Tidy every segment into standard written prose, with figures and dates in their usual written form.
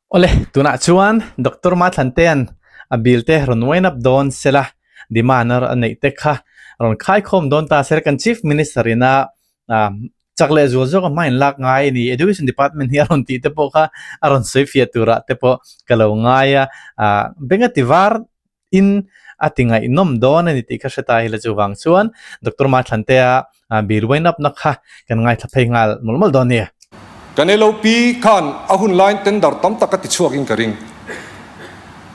Awle, tunah chuan Doctor Mathlantea'n a bill te rawn wind up dawn sela, demand a neih te kha rawn khaikhawm dawn ta sela, kan Chief Minister ina chak leh zual zawk a hma in lak ngai a ni, Education Department hi a rawn tih te pawh kha a rawn sawi fiah turah te pawh ka lo ngai a, beng a ti var in a ti ngaihnawm dawn a ni tih kha hre ta ila chuvang chuan Doctor Mathlantea bill wind up na kha kan ngaithla phei nghal mawlh mawlh dawn a ni. Kan LOP khan a hun laiin tender tam tak a ti chhuakin ka ring.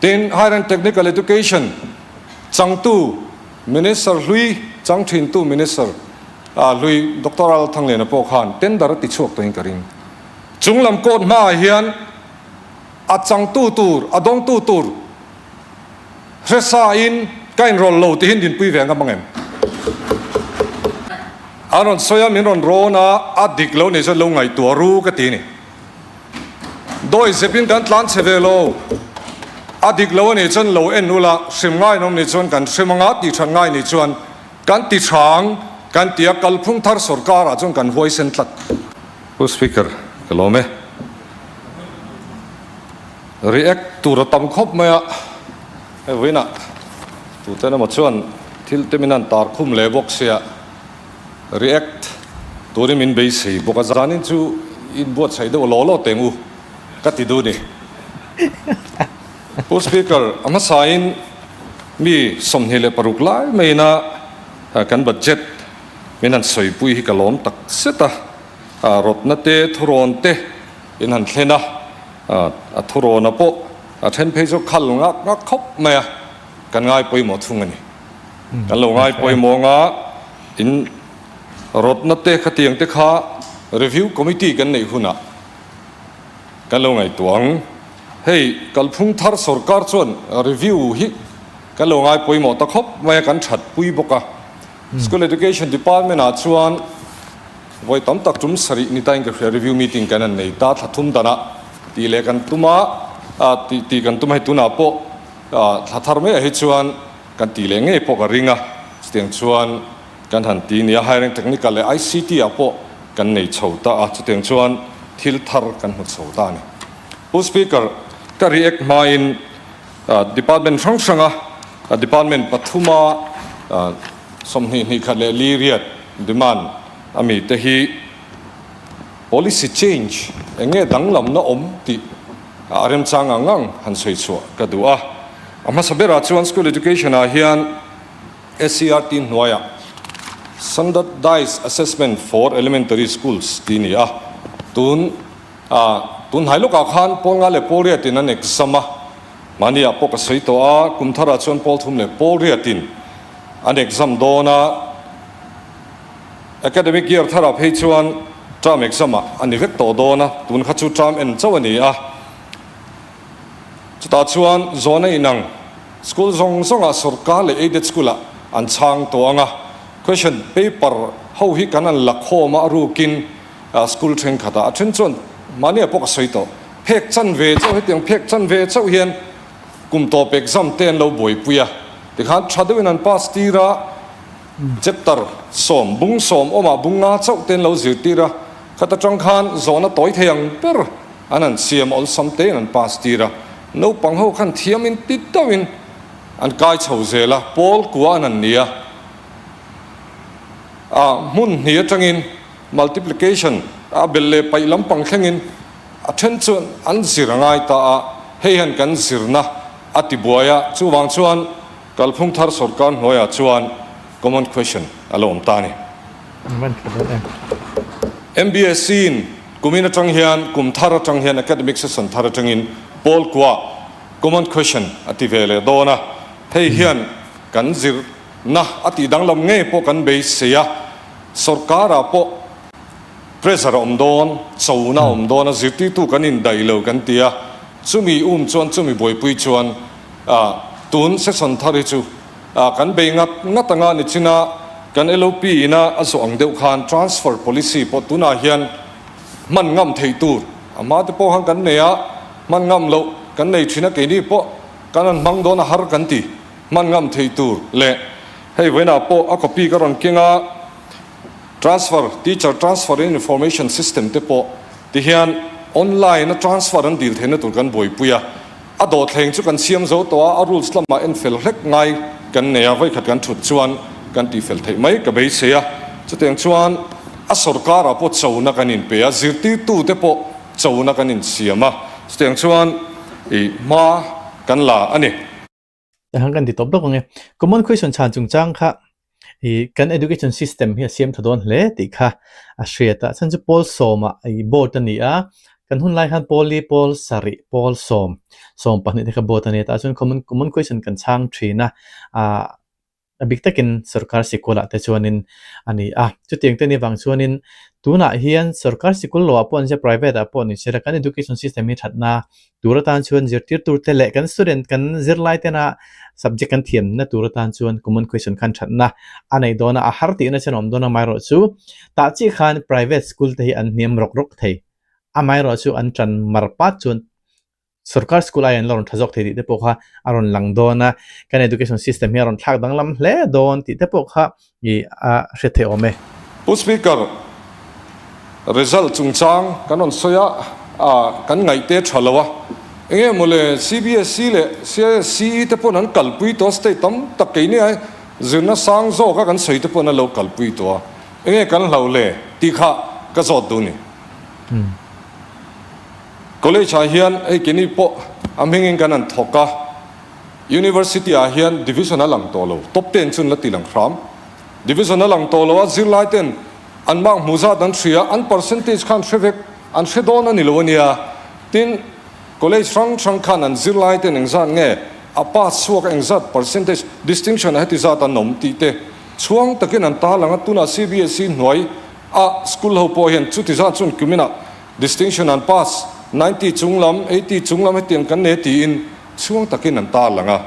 Tin, Higher and Technical Education changtu Minister hlui, chang thintu Minister hlui Doctor Al Thangliana pawh khan tender a ti chhuak tawhin ka ring. Chunglam court hmaah hian a changtu tur, a dawngtu tur, Hresa in ka inrawlh lo tihin dinpui ve ngam ang em? An rawn sawi a, min rawn rawn a, a dik lo nih chuan lo ngaihtuah ru ka ti ni. Dawi zep in kan tlan che ve lo, a dik lo a nih chuan lo en ula, hrim ngai an awm nih chuan kan hrim anga, tih that ngai nih chuan kan ti hrang kan ti a, kalphung thar sorkar ah chuan kan huaisen tlat. Pu Speaker, ka lawm e. React tur a tam khawp mai a, hei vawiinah tuten emaw chuan thil te min han tar khum leh bawk sia, react turin min beisei bawk a, zanin chu inbuatsaih deuh law law teng u ka ti duh ni. Pu Speaker, a hmasain mi 26 lai maiina kan budget min han sawipui hi ka lawm tak zet a, rawtna te thurawn te in han thlen a, A thurawna pawh a then phei chu khal ngak ngak khawp mai a, kan ngai pawimawh thung a ni. Kan lo ngai pawimawh anga in rawtna te khatiang te kha review committee kan neih hunah kan lo ngaihtuah ang. Hei kalphung thar sorkar chuan review hi kan lo ngai pawimawh ta khawp mai a, kan thatpui bawk a. School Education Department ah chuan Vawi tam tak tum sarih ni tain ka hria review meeting kan han nei ta thla thum danah tih leh kan tum a, tih tih kan tum a hei tunah pawh thla thar maiah hi chuan kan tih leh ngei pawh ka ring a, chutiang chuan kan han ti nia hiring technical leh ICT ah pawh kan nei chho ta a, chutiang chuan thil thar kan hmu chho ta a ni. Pu Speaker, ka react hmain department hrang hranga department pathuma 20 hnih khat leh li riat demand a mi te hi policy change eng nge danglamna awm tih a remchang ang ang han sawi chhuah ka duh a. A hmasa berah chuan school education ah hian SCERT hnuaiah Standardized Assessment for Elementary Schools tih a ni a, tun tun hnai lawkah khan pawl nga leh pawl riatin an exam a, mahni ah pawh ka sawi tawh a, kum tharah chuan pawl thum leh pawl riatin An exam dawn a, academic year tharah phei chuan term exam ah a ni vek tawh dawn a, tun kha chu term en chauh a ni a. Chutah chuan zawn a inang, school zawng zawngah sorkar leh aided school ah an chhang tawh ang a, question paper ho hi kan an la khawm a, a rukin school thenkhatah a then chuan mahni ah pawh ka sawi tawh, phek chan ve chauh hetiang phek chan ve chauh hian Kum tawp exam te an lo buaipui a, tikhan tha deuhin an pass tir a, chapter sawm, bung sawm awmah bung nga chauh te an lo zirtir a, khata tang khan zawhna tawi thei ang ber an han siam awlsam tein an pass tir a, naupang ho khan thiamin ti deuhin an kai chho zel a, pawl kua an han ni a, a hmun hnih atangin multiplication a bel leh paih lampang thlengin A then chuan an zir a ngai ta a, hei hian kan zirna a ti buai a, chuvang chuan kalphung thar sorkar hnuaiah chuan common question a lo awm ta a ni. MBSC in kumin atang hian kum thar atang hian academic session thar atangin pawl kuah common question a ti ve leh dawn a, hei hian kan zirna a tih danglam ngei pawh kan beisei a, sorkarah pawh Pressure a awm dawn, chona a awm dawn a, zirtirtu kan indaih lo kan ti a, chumi um chuan chumi buaipui chuan tun session thar hi chu kan bei ngat ngat anga ni chin a, kan LOP ina a zawh ang deuh khan transfer policy pawh tunah hian hman ngam theih tur a hma te pawh khan kan nei a, hman ngam loh kan nei thin a, keini pawh kan han hmang dawn a har kan ti, hman ngam theih tur leh hei vawiinah pawh a copy ka rawn keng a. Transfer, Teacher Transfer in Information System te pawh ti hian Online a transfer an dil theihna tur kan buaipui a, a dawhthleng chu kan siam zo tawh a, a rules lamah en fel hlek ngai kan nei a, vawikhat kan thut chuan kan tihfel theih mai ka beisei a. Chutiang chuan a sorkarah pawh chona kan inpe a, zirtirtute pawh chona kan insiam a, chutiang chuan i hma kan la a ni. Hang kan ti tawp lawk ang e. Common question chhan chungchang kha i kan education system hi a siam tha dawn hle tih kha a hriat a. Chhan chu pawl sawmah i board a ni a, kan hun lai khan pawl li, pawl sarih, pawl sawm, sawm pahnih te kha board a ni a. Tah chuan common common question kan chhang thin a, ah a bik takin sorkar sikul ah te chuanin a ni a. Chutiang te ni vang chuanin tunah hian sorkar sikul lo ah pawh ni se private ah pawh ni se la kan education system hi thatna Tur atan chuan zirtir tur te leh kan student kan zirlai tena subject kan thiamna tur atan chuan common question khan thatna a nei dawn a, a har tihna chuan a awm dawn a, amaherawh chu tah chiah khan private school te hi an hniam rawk rawk thei, amaherawh chu an tan mar pat chuan sorkar school aiin an la rawn tha zawk thei tih te pawh kha a rawn lang dawn a, kan education system hi a rawn thlak danglam hle dawn tih te pawh kha I a hre thei awm e. Pu Speaker, result chungchang kan rawn sawi a, a kan ngaihte tha lo a, enge maw le CBSE leh CISCE te pawn an kalpui tawh a, state tam tak keini ai zirna sang zawk a kan sawi te pawn an lo kalpui tawh a, enge kan hlau le tih kha ka zawt duh ni. College ah hian hei keini pawh a hmingin kan han thawk a. University ah hian division a lang tawh lo, top ten chun la ti lang hram. Division a lang tawh lo a, zirlai ten an mark hmuh zat an hria, an percentage khan hre vek, an hre dawn a ni lo a nia. Tin, college hrang hrang khan an zirlai ten engzat nge a pass chhuak a, engzat percentage, distinction a heti zat an awm tih te chhuang takin an tarlang a, tunah CBSE hnuai a school ho pawh hian chuti zat chuan kuminah distinction an pass 90 chung lam, 80 chung lam hetiang kan nei tiin Chhuang takin an tar lang a,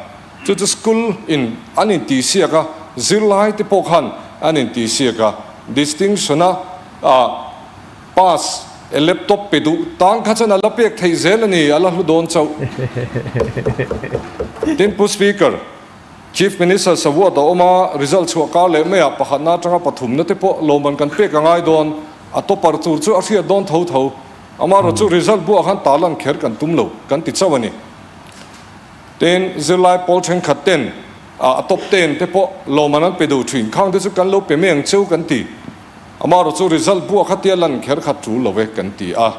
chu chu school in an intihsiak a, zirlai te pawh khan an intihsiak a, distinction a ah pass e laptop pe duh tan kha chuan a la pek theih zel a ni, a la hlu dawn chauh. Tin Pu Speaker, Chief Minister Savuat a awm a, result chhuah kar leh maiah pakhatna atanga pathumna te pawh lawmman kan pek a ngai dawn, a topper tur chu a hriat dawn tho tho. Amaherawh chu result buah khan tarlan kher kan tum lo kan ti chauh a ni. Tin, zirlai pawl thenkhat ten a top ten te pawh lawmman an pe duh thin, khang te chu kan lo pe mai ang cheu kan ti. Amaherawh chu result buah kha tia lan kher kha tul lo e kan ti a.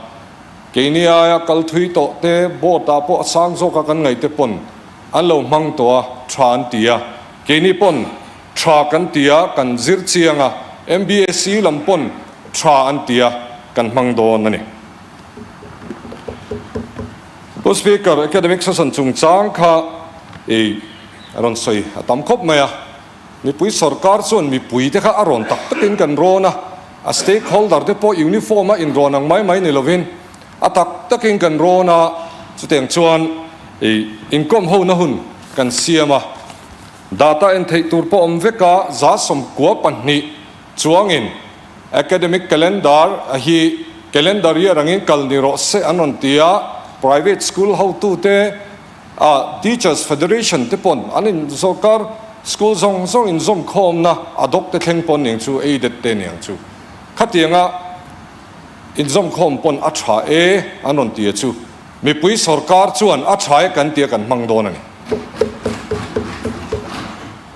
Keini aia kal thui tawh te board ah pawh a sang zawk a kan ngaih te pawn an lo hmang tawh a, tha an ti a. Keini pawn tha kan ti a, kan zir chiang a, MBSE lam pawn tha an ti a. Kan hmang dawn a ni. Pu Speaker, Academic Session chungchang kha i rawn sawi a tam khawp mai a. Mipui sorkar chuan mipui te kha a rawn tak takin kan rawn a, a stakeholder te pawh uniform a inrawn ang mai mai ni lovin a tak takin kan rawn a, chutiang chuan i inkawm hona hun kan siam a. Data en theih tur pawh awm vek a, 92 chuangin Academic calendar a hi calendar year angin kal ni rawh se an rawn ti a, private school hotute ah Teachers Federation te pawn an in sorkar school zawng zawng inzawm khawmna a doc te thleng pawn eng chu aided te niang chu khatianga inzawm khawm pawn a tha e an rawn ti a chu mipui sorkar chuan a tha e kan tia kan hmang dawn a ni.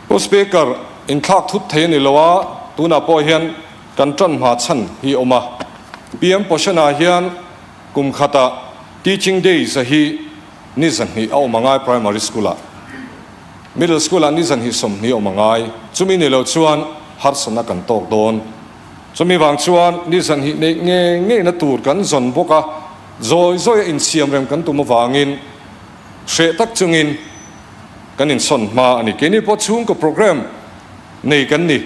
Pu Speaker, inthlak thut thei a ni lo a, tunah pawh hian kan tan hma chhan hi a awm a. PM Poshan-ah hian kum khatah Teaching Days a hi ni zahnih a awm a ngai Primary School-ah. Middle School-ah ni zahnih 20 a awm a ngai. Chumi ni lo chuan harsatna kan tawk dawn. Chumi vang chuan ni zahnih neih ngei ngeina tur kan zawn bawk a, zawi zawia insiam rem kan tum avangin hreh tak chungin, Kan insawn hma a ni. Keini pawh chhungkaw programme nei kan ni.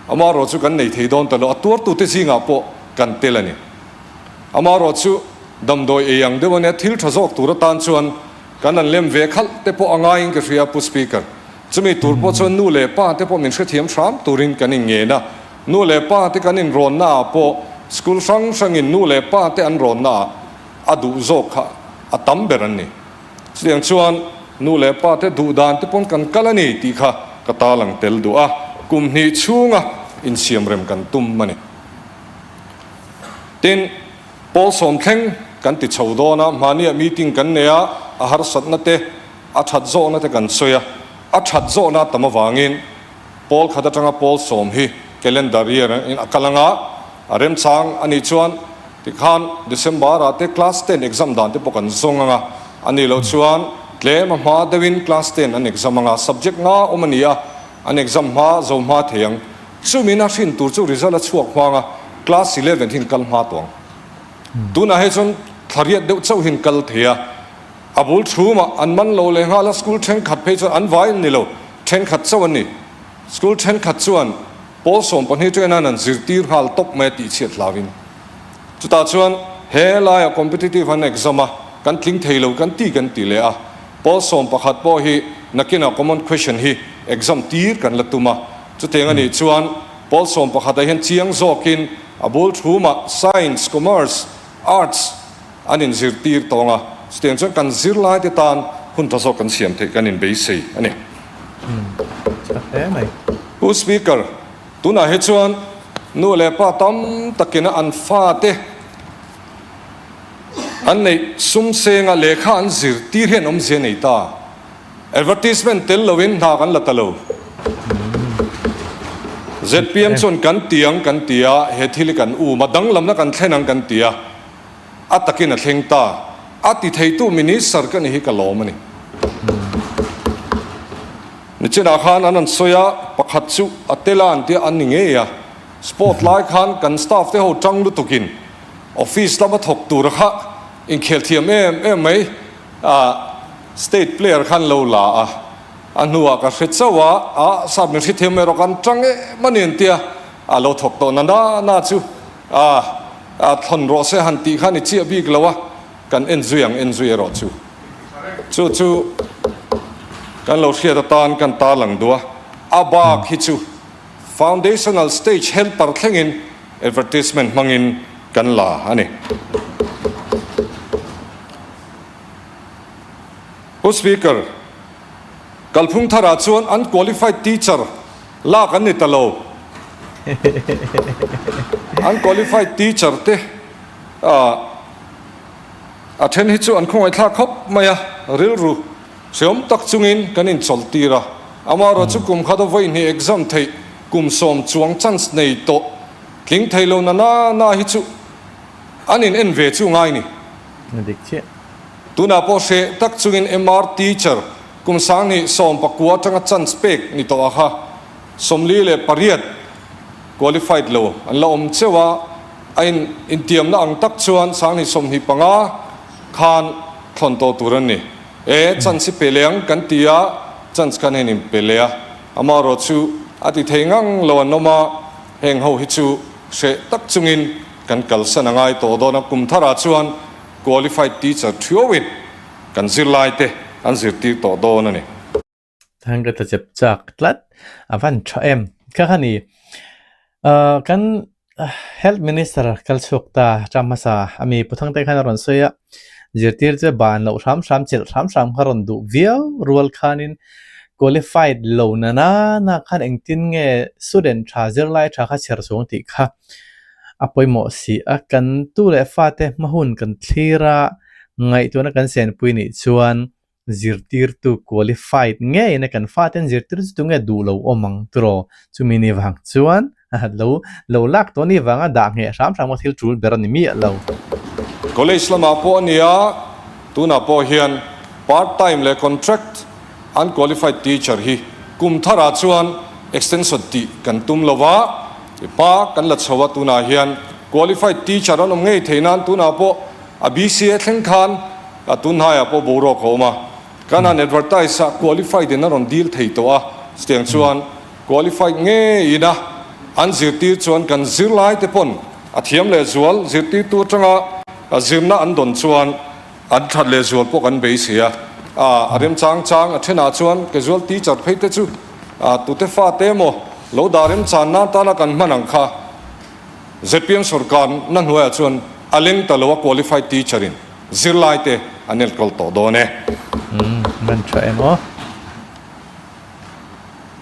Amaherawh chu kan nei thei dawn ta lo. A tuartute zingah pawh kan tel a ni. Amaherawh chu damdawi ei ang deuh a nia, thil tha zawk tur atan chuan kan han lem ve khalh te pawh a ngaiin ka hria Pu Speaker. Chumi tur pawh chuan nu leh pa te pawh min hrethiam hram turin kan inngen a. Nu leh pa te kan inrawnna ah pawh school hrang hrangin nu leh pa te an rawnna ah a duh zawk kha a tam ber an ni. Chutiang chuan nu leh pa te duh dan te pawn kan kal a ni tih kha ka talang tel duh a, kum hnih chhunga insiam rem kan tum a ni. Tin, pawl sawm thleng kan ti chho dawn a, hmahniah meeting kan nei a, a harsatna te, a that zawhna te kan sawi a, a that zawhna a tam avangin pawl khat atanga pawl sawm hi calendar year in a kal anga a remchang a nih chuan tikhan December ah te class ten exam dan te pawh kan zawng anga a nih loh chuan tlem a hma deuhin class ten an exam anga subject nga awm a ni a, an exam hma zo hma thei ang. Chumin a hrin tur chu result a chhuak hmang a, class 11 hin kal hma tawh ang. Tunah hei chuan thla riat deuh chauh hin kal thei a, a bul thumah an man lo leh nghal a, school thenkhat phei chuan an vai an ni lo, thenkhat chauh an ni. School thenkhat chuan pawl 12 ṭenan an zirtir nghal tawp mai a tih chhiat hlauhin. Chutah chuan he laiah competitive an exam a, kan tling thei lo kan ti kan ti leh a, pawl 11 pawh hi nakinah common question hi exam tir kan la tum a, Chutiang a nih chuan pawl 11 ah hian chiang zawkin a bul thumah Science, Commerce, Arts an inzirtir tawng a, chutiang chuan kan zirlaite tan hun tha zawk kan siam theih kan inbeisei a ni. Pu Speaker, tunah hi chuan nu leh pa tam takina an fate an neih sum senga lehkha an zirtir hian awmzia nei ta. Advertisement tel loin hna kan la ta lo. Zpm chuan kan ti ang kan ti a, he thil hi kan um a, danglamna kan thlen ang kan ti a, a takin a thleng ta. A ti theitu Minister ka ni hi ka lawm a ni. Nichinah khan an rawn sawi a, pakhat chu a tel a an tia an ni ngei a. Sport lai khan kan staff te ho tang lutukin office lama thawk tura kha inkhel thiam em em mai. A state player khan lo la a, a hnuah ka hre chauh a, a sap min hrethiam erawh kan tang em a ni an tia, a lo thawk tawh na na na chu a a thlawn rawh se han tih kha ni chiah bik lo a, kan en zui ang en zui erawh chu chu chu kan lo hriat atan kan tarlang duh a, a bak hi chu foundational stage helper thlengin advertisement hmangin kan la a ni. Pu Speaker, kalphung tharah chuan unqualified teacher lak an ni ta lo. Unqualified teacher te a then hi chu an khawngaihthlak khawp mai a, rilru hreawm tak chungin kan inchawlh tir a. Amaherawhchu kum khat a vawi hnih exam theih kum sawm chuang chance nei tawh tling thei lo na na na hi chu an in en ve chu ngai ni. A dik chiah. Tunah pawh hreh tak chungin MR teacher kum 10,000 atanga chance pek ni tawh a kha 48 qualified lo an la awm cheu a, a in intiamna ang tak chuan 10,025 khan thlawn tawh tur an ni. E, chance i pe leh ang kan ti a, chance khan hei in pe leh a, amaherawhchu a ti thei ngang lo an awm a, heng ho hi chu hreh tak chungin Kan kalsan a ngai tawh dawn a, kum tharah chuan qualified teacher thiauin kan zirlaite an zirtir tawh dawn a ni. Thang ka tlachep chak tlat a van tha em. Kha kha ni kan Health Minister kal chhuak ta ṭam hmasa a mi Pu Thangte khan a rawn sawi a, zirtir chu ban loh hram hram chelh hram hram kha rawn duh viau rual khanin qualified lo na na na khan engtin nge student tha zirlai tha kha chher chhung tih kha A pawimawh si a, kan tu leh fate hma hun kan thlir a, ngaihtuahna kan senpui nih chuan zirtirtu qualified ngeiin a kan faten zirtir chu tunge duh lo awm ang tiraw? Chumi ni vang chuan lo lo lak tawh ni vanga dah ngheh hram hram a thil tul ber a ni miah lo. College lamah pawh a nia, tunah pawh hian part time leh contract unqualified teacher hi kum tharah chuan extension tih kan tum lo va, I hma kan la chho a, tunah hian qualified teacher an awm ngei thei nan tunah pawh a BCA thleng khan a tunhnaiah pawh boruak a awm a, kan han advertise a qualified in a rawn deal thei tawh a, chutiang chuan qualified ngeiin a an zirtir chuan kan zirlai te pawn a thiam leh zual zirtirtu atanga zirna an dawn chuan An that leh zual pawh kan beisei a, a remchang chang a thenah chuan casual teacher phei te chu tute fate emaw lo dah remchan nan tana kan hman ang kha zpm sorkar na hnuaiah chuan a leng ta lo a qualified teacher in zirlai te an enkawl tawh dawn e. Umm man tha em aw.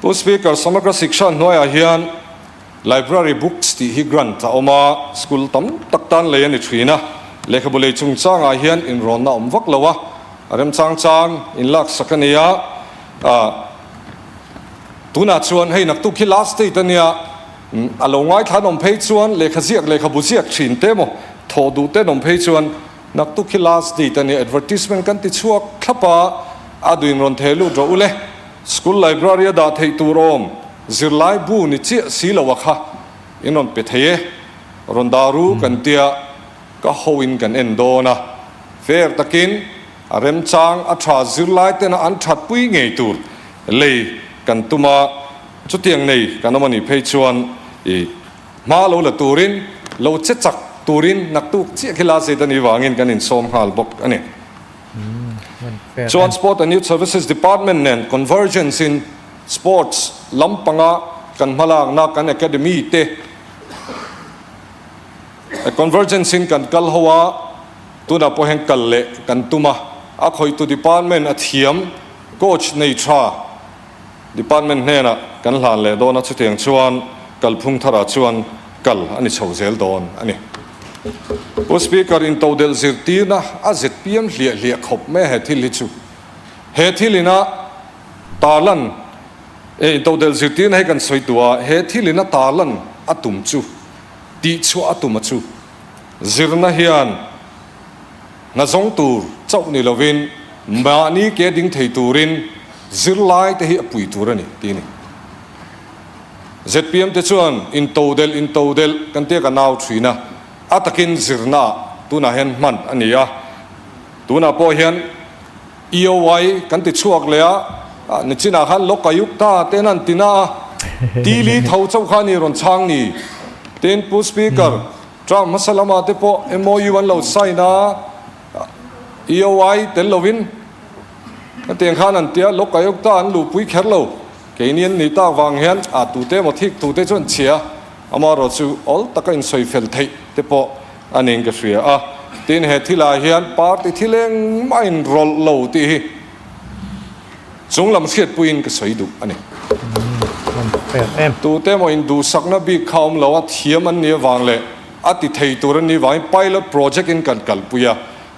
Pu Speaker, Samagra Shiksha hnuaiah hian Library books tih hi grant a awm a, school tam tak tan lei a ni thin a. Lehkhabu lei chungchangah hian inrawnna awm vak lo a, a remchang chang inlaksak a ni a. Tunah chuan hei naktuk hi last date a nia, a lo ngaithla an awm phei chuan lehkha ziak lehkhabu ziak thin te emaw thawh duh te an awm phei chuan naktuk hi last date a nia, advertisement kan ti chhuak thlap a, a duin rawn theh lut rawh u le. School library a dah theih tur awm zirlai bu ni chiah si lo a kha in rawn pe thei e, rawn dah ru kan tia ka ho in kan en dawn a, fair takin a remchang a tha zirlai tena an that pui ngei tur lei kan tum a, chutiang nei kan awm a nih phei chuan i hma lo la turin lo che chak turin naktuk chiah khi la zet a nih vangin kan insawm nghal bawk a ni. Chuan Sport and Youth Services Department nen convergence in sports lampanga kan hmalakna kan academy te convergence in kan kal ho a, tunah pawh hian kal leh kan tum a, a khawihtu department a thiam coach nei tha Department hnenah kan hlan leh dawn a, chutiang chuan kalphung tharah chuan kal a ni chho zel dawn a ni. Pu Speaker, intodelh zirtirna a zpm hliah hliah khawp mai a he thil hi chu. He thil ina tarlan, e intodelh zirtirna hi kan sawi duh a, he thil ina tarlan a tum chu, tihchhuah a tum a chu, zirna hian, Hna zawng tur chauh ni lovin mahni ke ding thei turin zirlai te hi a pui tur a ni tih a ni. Zpm te chuan intodelh intodelh kan tia ka nau thin a, a takin zirna ah tunah hian hman a ni a, tunah pawh hian EOY kan ti chhuak leh a, nichinah khan Lokayukta ten an ti na a, Tili tho chauh kha a ni rawn chhang ni, tin Pu Speaker, Term hmasa lamah te pawh MOU an lo sign a, EOI tel lovin hetiang khan an tia, Lok Ayukta an luhpui kher lo, keini an nih tak vang hian a tute emaw thik tute chu an chhia, amaherawh chu awl taka insawi fel theih te pawh a niin ka hria a, tin he thilah hian party thil engmah inrawlh lo tih hi. Chung lam hriatpuiin ka sawi duh a ni. Tute emaw induhsakna bik kha awm lo a, thiam an nih avang leh a ti thei tur an nih vangin pilot project in kan kalpui a,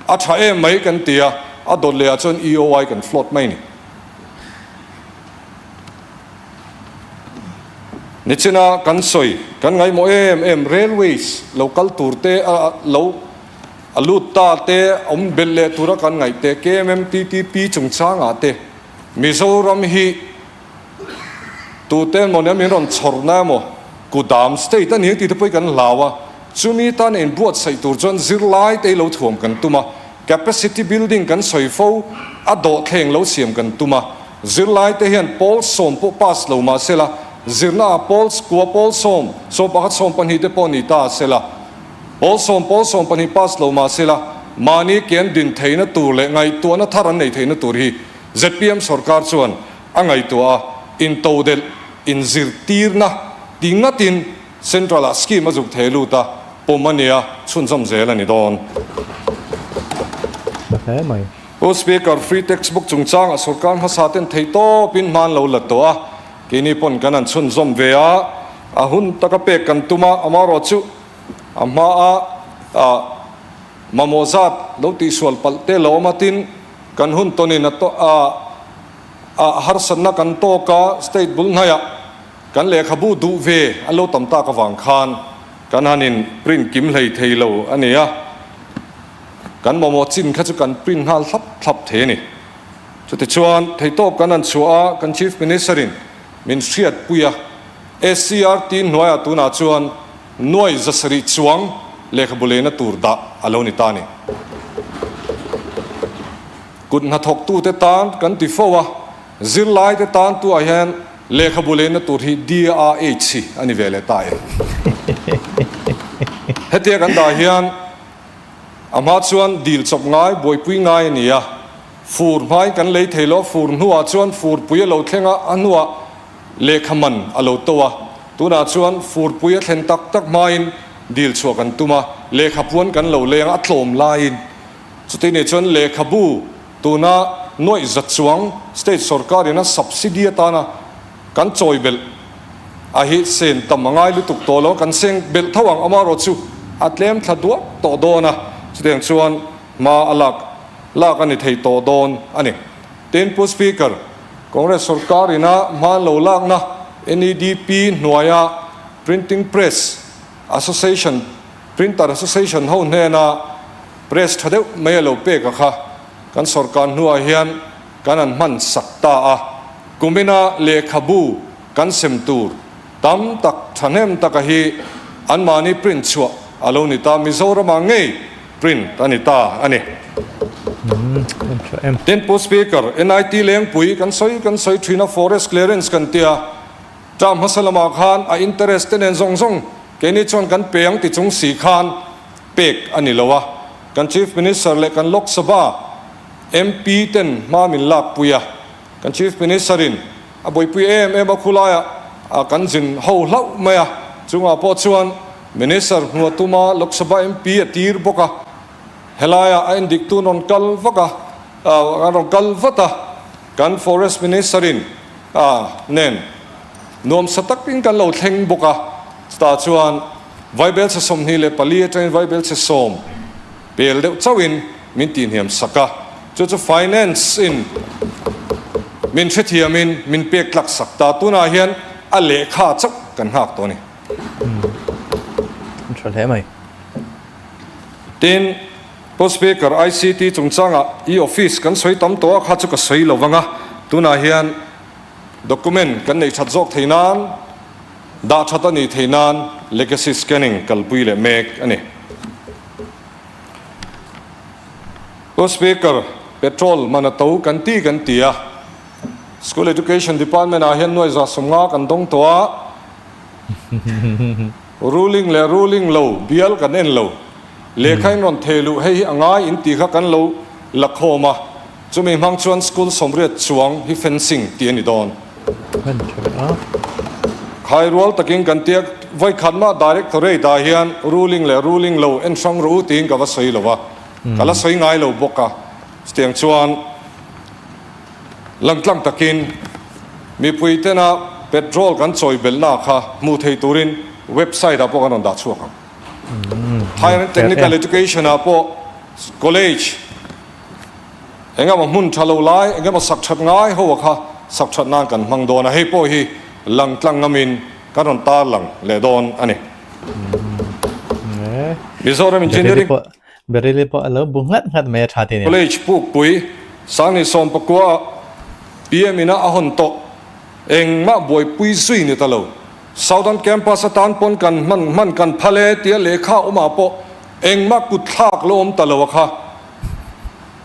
a tha em mai kan ti a, a dawt leh ah chuan EOI kan float mai a ni. Nichina kan sawi, kan ngaihmawh em em railways lo kal tur te a lo. A lut ta te, awm belh leh tura kan ngaih te, KMMTTP chungchangah te, Mizoram hi tute emaw nia min rawn chhawrna emaw, Kudam state a ni ang tih te pawh hi kan hlau a, chumi tan inbuatsaih tur chuan zirlai te hi lo thuam kan tum a, capacity building kan sawi fo, a dawhthleng lo siam kan tum a, zirlai te hian pawl sawm pawh pass lo mah sela, zirna ah pawl kua pawl sawm, 11 12 te pawh ni ta sela, Pawl sawm pawl 12 pass lo mah sela, mahni ke an din theihna tur leh ngaihtuahna thar an nei theihna tur hi zpm sorkar chuan a ngaihtuah a, intodelh, inzirtirna ti ngatin Central ah scheme a zuk thei lut a, pawm a nia, chhunzawm zel a ni dawn. Tha hle mai. Pu Speaker, Free Textbook chungchangah sorkar hmasa ten theihtawpin hman lo la tawh a, keini pawn kan han chhunzawm ve a, a hun taka pek kan tum a, amaherawh chu A hmaa mamawh zat lo tihsual palh te lo awm a, tin kan hun tawnin a harsatna kan tawk a, state bul hnaiah kan lehkhabu duh ve an lo tam tak avang khan kan han in print kim hlei thei lo a ni a, kan mamawh chin kha chu kan print nghal thlap thlap thei a ni. Chutichuan theihtawp kan han chhuah a, kan Chief Minister in min hriatpui a, SCRT hnuaiah tunah chuan Nuai 700 chuang lehkhabu leina tur dah a lo ni ta a ni. Kut hnathawktute tan kan ti fo a, zirlaite tan tuah hian lehkhabu leina tur hi DRH hi a ni ve leh ta e. Hetia kan dah hian a hma chuan dil chawp ngai, buaipui ngai a ni a. Fur hmain kan lei thei lo, fur hnuah chuan furpui a lo thleng a, a hnuah Lehkha man a lo to a, tunah chuan furpui a thlen tak tak hmain dil chhuah kan tum a, lehkha puan kan lo leng a, a tlawm laiin chuti nih chuan lehkhabu tuna nuaih za chuang state sorkarin a subsidy atana kan chawi belh a hi sen tam a ngai lutuk tawh lo, kan seng belh tho ang amaherawh chu a tlem thla duak tawh dawn a. Chutiang chuan hma a lak lak a ni thei tawh dawn a ni. Tin, Pu Speaker, Congress sorkar ina hma an lo lakna NEDP hnuaia Printing Press Association, Printer Association ho hnena press tha deuh mai a lo pek a kha kan sorkar hnuah hian kan han hman sak ta a. Kumina lehkhabu kan sem tur tam tak thahnem taka hi anmahni print chhuah a lo ni ta, Mizoramah ngei print a ni ta a ni. Tin, Pu Speaker, NIT Lengpui kan sawi kan sawi thin a, forest clearance kan tia, term hmasa lamah khan a interest te nen zawng zawng keini chuan kan pe ang ti chung si khan pek a ni lo a, kan Chief Minister leh kan Lok Sabha MP ten hma min lakpui a, Kan Chief Minister in a buaipui em em a khulaiah kan zin ho hlauh mai a, chungah pawh chuan Minister hnuah tuma Lok Sabha MP a tir bawk a, helaiah a endiktu rawn kal vak a, a rawn kal vat a, kan Forest Minister in nen nuamsa takin kan lo thleng bawk a, chutah chuan Vaibelchhe 24 atangin Vaibelchhe sawm Pel deuh chauhin min tihhniam sak a, chu chu finance in min hrethiamin min pek tlak sak ta. Tunah hian a lehkha chauh kan nghak tawh a ni. Tha hle mai. Tin, Pu Speaker, ICT chungchangah e-office kan sawi tam tawh a, kha chu ka sawi lo vang a, tunah hian document kan neih that zawk thei nan, dah that a nih thei nan legacy scanning kalpui leh mek a ni. Pu Speaker, petrol man a to kan ti kan ti a, School Education Department ah hian nuai 150 kan dawng tawh a, ruling leh ruling lo bial kan en lo, lehkha in rawn thei luh hei hi a ngai in tih kha kan lo la khawm a, chumi hmang chuan school 80 chuang hi fencing tih a ni dawn. Khai rual takin kan tia vawikhat mah Directorate ah hian ruling leh ruling lo en hrang rawh u tiin ka va sawi lo a, ka la sawi ngai lo bawk a. Chutiang chuan langtlang takin mipui tena petrol kan chawi belhna kha hmuh thei turin website ah pawh kan rawn dah chhuak ang. Higher Technical Education ah pawh college. Engemaw hmun tha lo lai, engemaw sak that ngai ho a kha sak that nan kan hmang dawn a, hei pawh hi lang tlang ngamin kan rawn tar lang leh dawn a ni. Mizoram Engineering Berili pawh a lo bu nghat nghat mai a tha tih nen. College Pukpui Sangni Sawmpakua ah PM ina a hawn tawh engmah buaipui zui ni ta lo. Southern Campus atan pawn kan hman hman kan phal e tia lehkha awmah pawh engmah kut thlak lo awm ta lo a kha.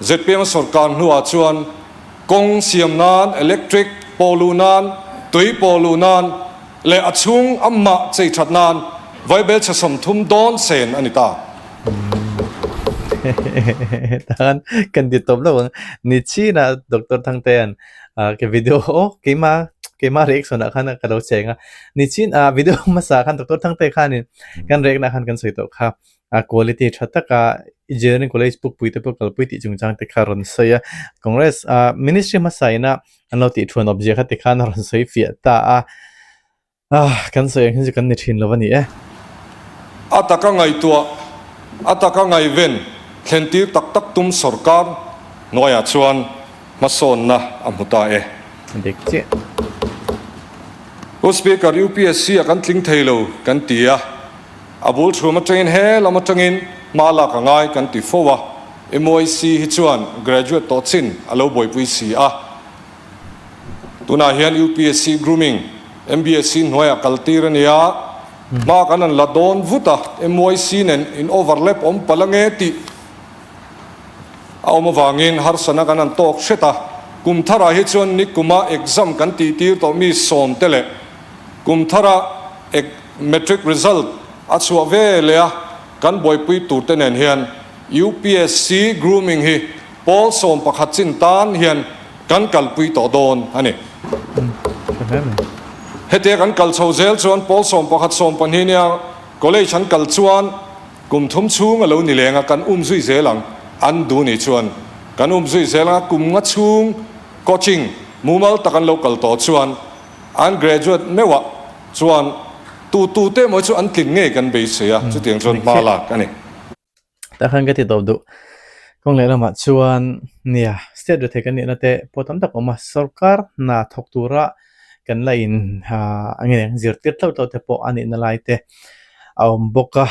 Zpm sorkar hnuah chuan kawng siam nan, electric pawh luh nan, tui pawh luh nan leh a chhung amah chei that nan vaibelchhe 30 dawn sen a ni ta. Tan kan ti tawp lo ang. Ni chinah Doctor Thangtea'n ke video aw keimah keimah reaction ah khan ka lo cheng a. Ni chin ah video hmasa khan Doctor Thangtea khanin kan react na khan kan sawi tawh kha. A quality tha taka engineering college pukpui te pawh kalpui tih chungchang te kha a rawn sawi a congress ah ministry hmasa ina an lo tih thuan awmzia kha tikhan a rawn sawi fiah ta a ah kan sawi ang hi chu kan ni thin lo a ni e. A taka ngaihtuah, a taka ngaihven thlen tir tak tak tum sorkar hnuaiah chuan hmasawnna a hmu ta e. Dik chiah. Pu Speaker, UPSC a kan tling thei lo kan ti a. A bul chhum atangin he lam atangin hma lak a ngai kan ti fo a, MYC hi chuan graduate tawh chin a lo buaipui si a. Tunah hian UPSC grooming MBSC hnuaiah kal tir a ni a, hma kan han la dawn vut a, MYC nen in overlap awm palh ange tih a awm avangin harsana kan han tawk hret a. Kum tharah hi chuan nikuma exam kan tih tir tawh mi sawm te leh kum thara eg. Matric result a chhuah ve leh a, kan buaipui tur te nen hian UPSC grooming hi pawl 11 chin tan hian kan kalpui tawh dawn a ni. Hetia kan kal chho zel chuan pawl 11, 12 nia college an kal chuan kum thum chhung a lo ni leng a, kan um zui zel ang an duh nih chuan kan um zui zel ang a, kum nga chhung coaching mumal tak an lo kal tawh chuan An graduate meuhah chuan tu tu te maw chu an tlin ngei kan beisei a, chutiang chuan hma lak a ni. Tah khan ka ti tawp duh. Kawng leh lamah chuan nia state rethei kan nihna te pawh tam tak a awm a, sorkar hna thawk tura kan la in ah eng nge zirtir tlauh tlauh te pawh a nihna lai te a awm bawk a,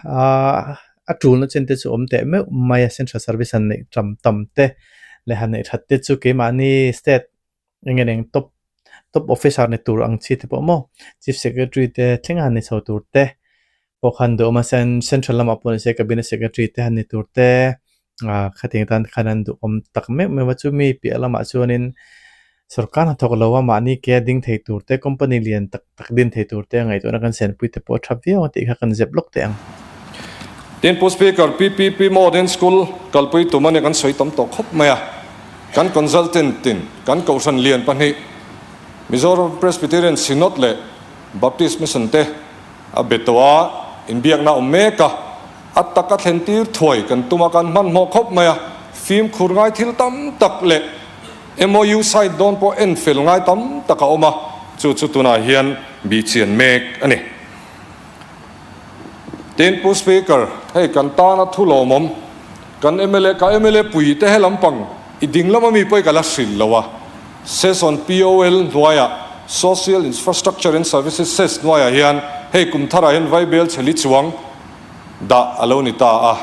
ah a tulna chen te chu awm teh meuh mai a central service han neih tam tam te leh han neih that te chu keimahni state eng nge eng top top officer ni tur ang chi te pawh maw chief secretary te thleng a han ni chho tur te pawh khan duhawm a central lamah pawh nise cabinet secretary te han ni tur te ah khatiang tan khan an duhawm tak meuh meuh a chumi piah lamah chuanin sorkar hnathawk lo a mahni ke a ding thei tur te company lian tak tak din thei tur te a ngaihtuahna kan senpui te pawh a tha viau ang tih kha kan zep lawk teh ang. Tin, Pu Speaker, PPP Modern School kalpui tum a ni kan sawi tam tawh khawp mai a. Kan consultant tin kan kohhran lian pahnih Mizoram Presbyterian Synod leh Baptist Mission te a be tawh a, inbiakna a awm mek a, a taka thlen tir thuai kan tum a, kan hmanhmawh khawp mai a, fimkhur ngai thil tam tak leh MOU sign dawn pawh en fel ngai tam tak a awm a, chu chu tunah hian bihchian mek a ni. Tin, Pu Speaker, hei kan tana thu lawmawm, kan mla, ka mla pui te he lampang i ding lama mi pawh i ka la hrilh lo a, Cess on POL hnuaiah, Social Infrastructure and Services Cess hnuaiah hian hei kum tharah hian Vaibel chheli chuang dah a lo ni ta a,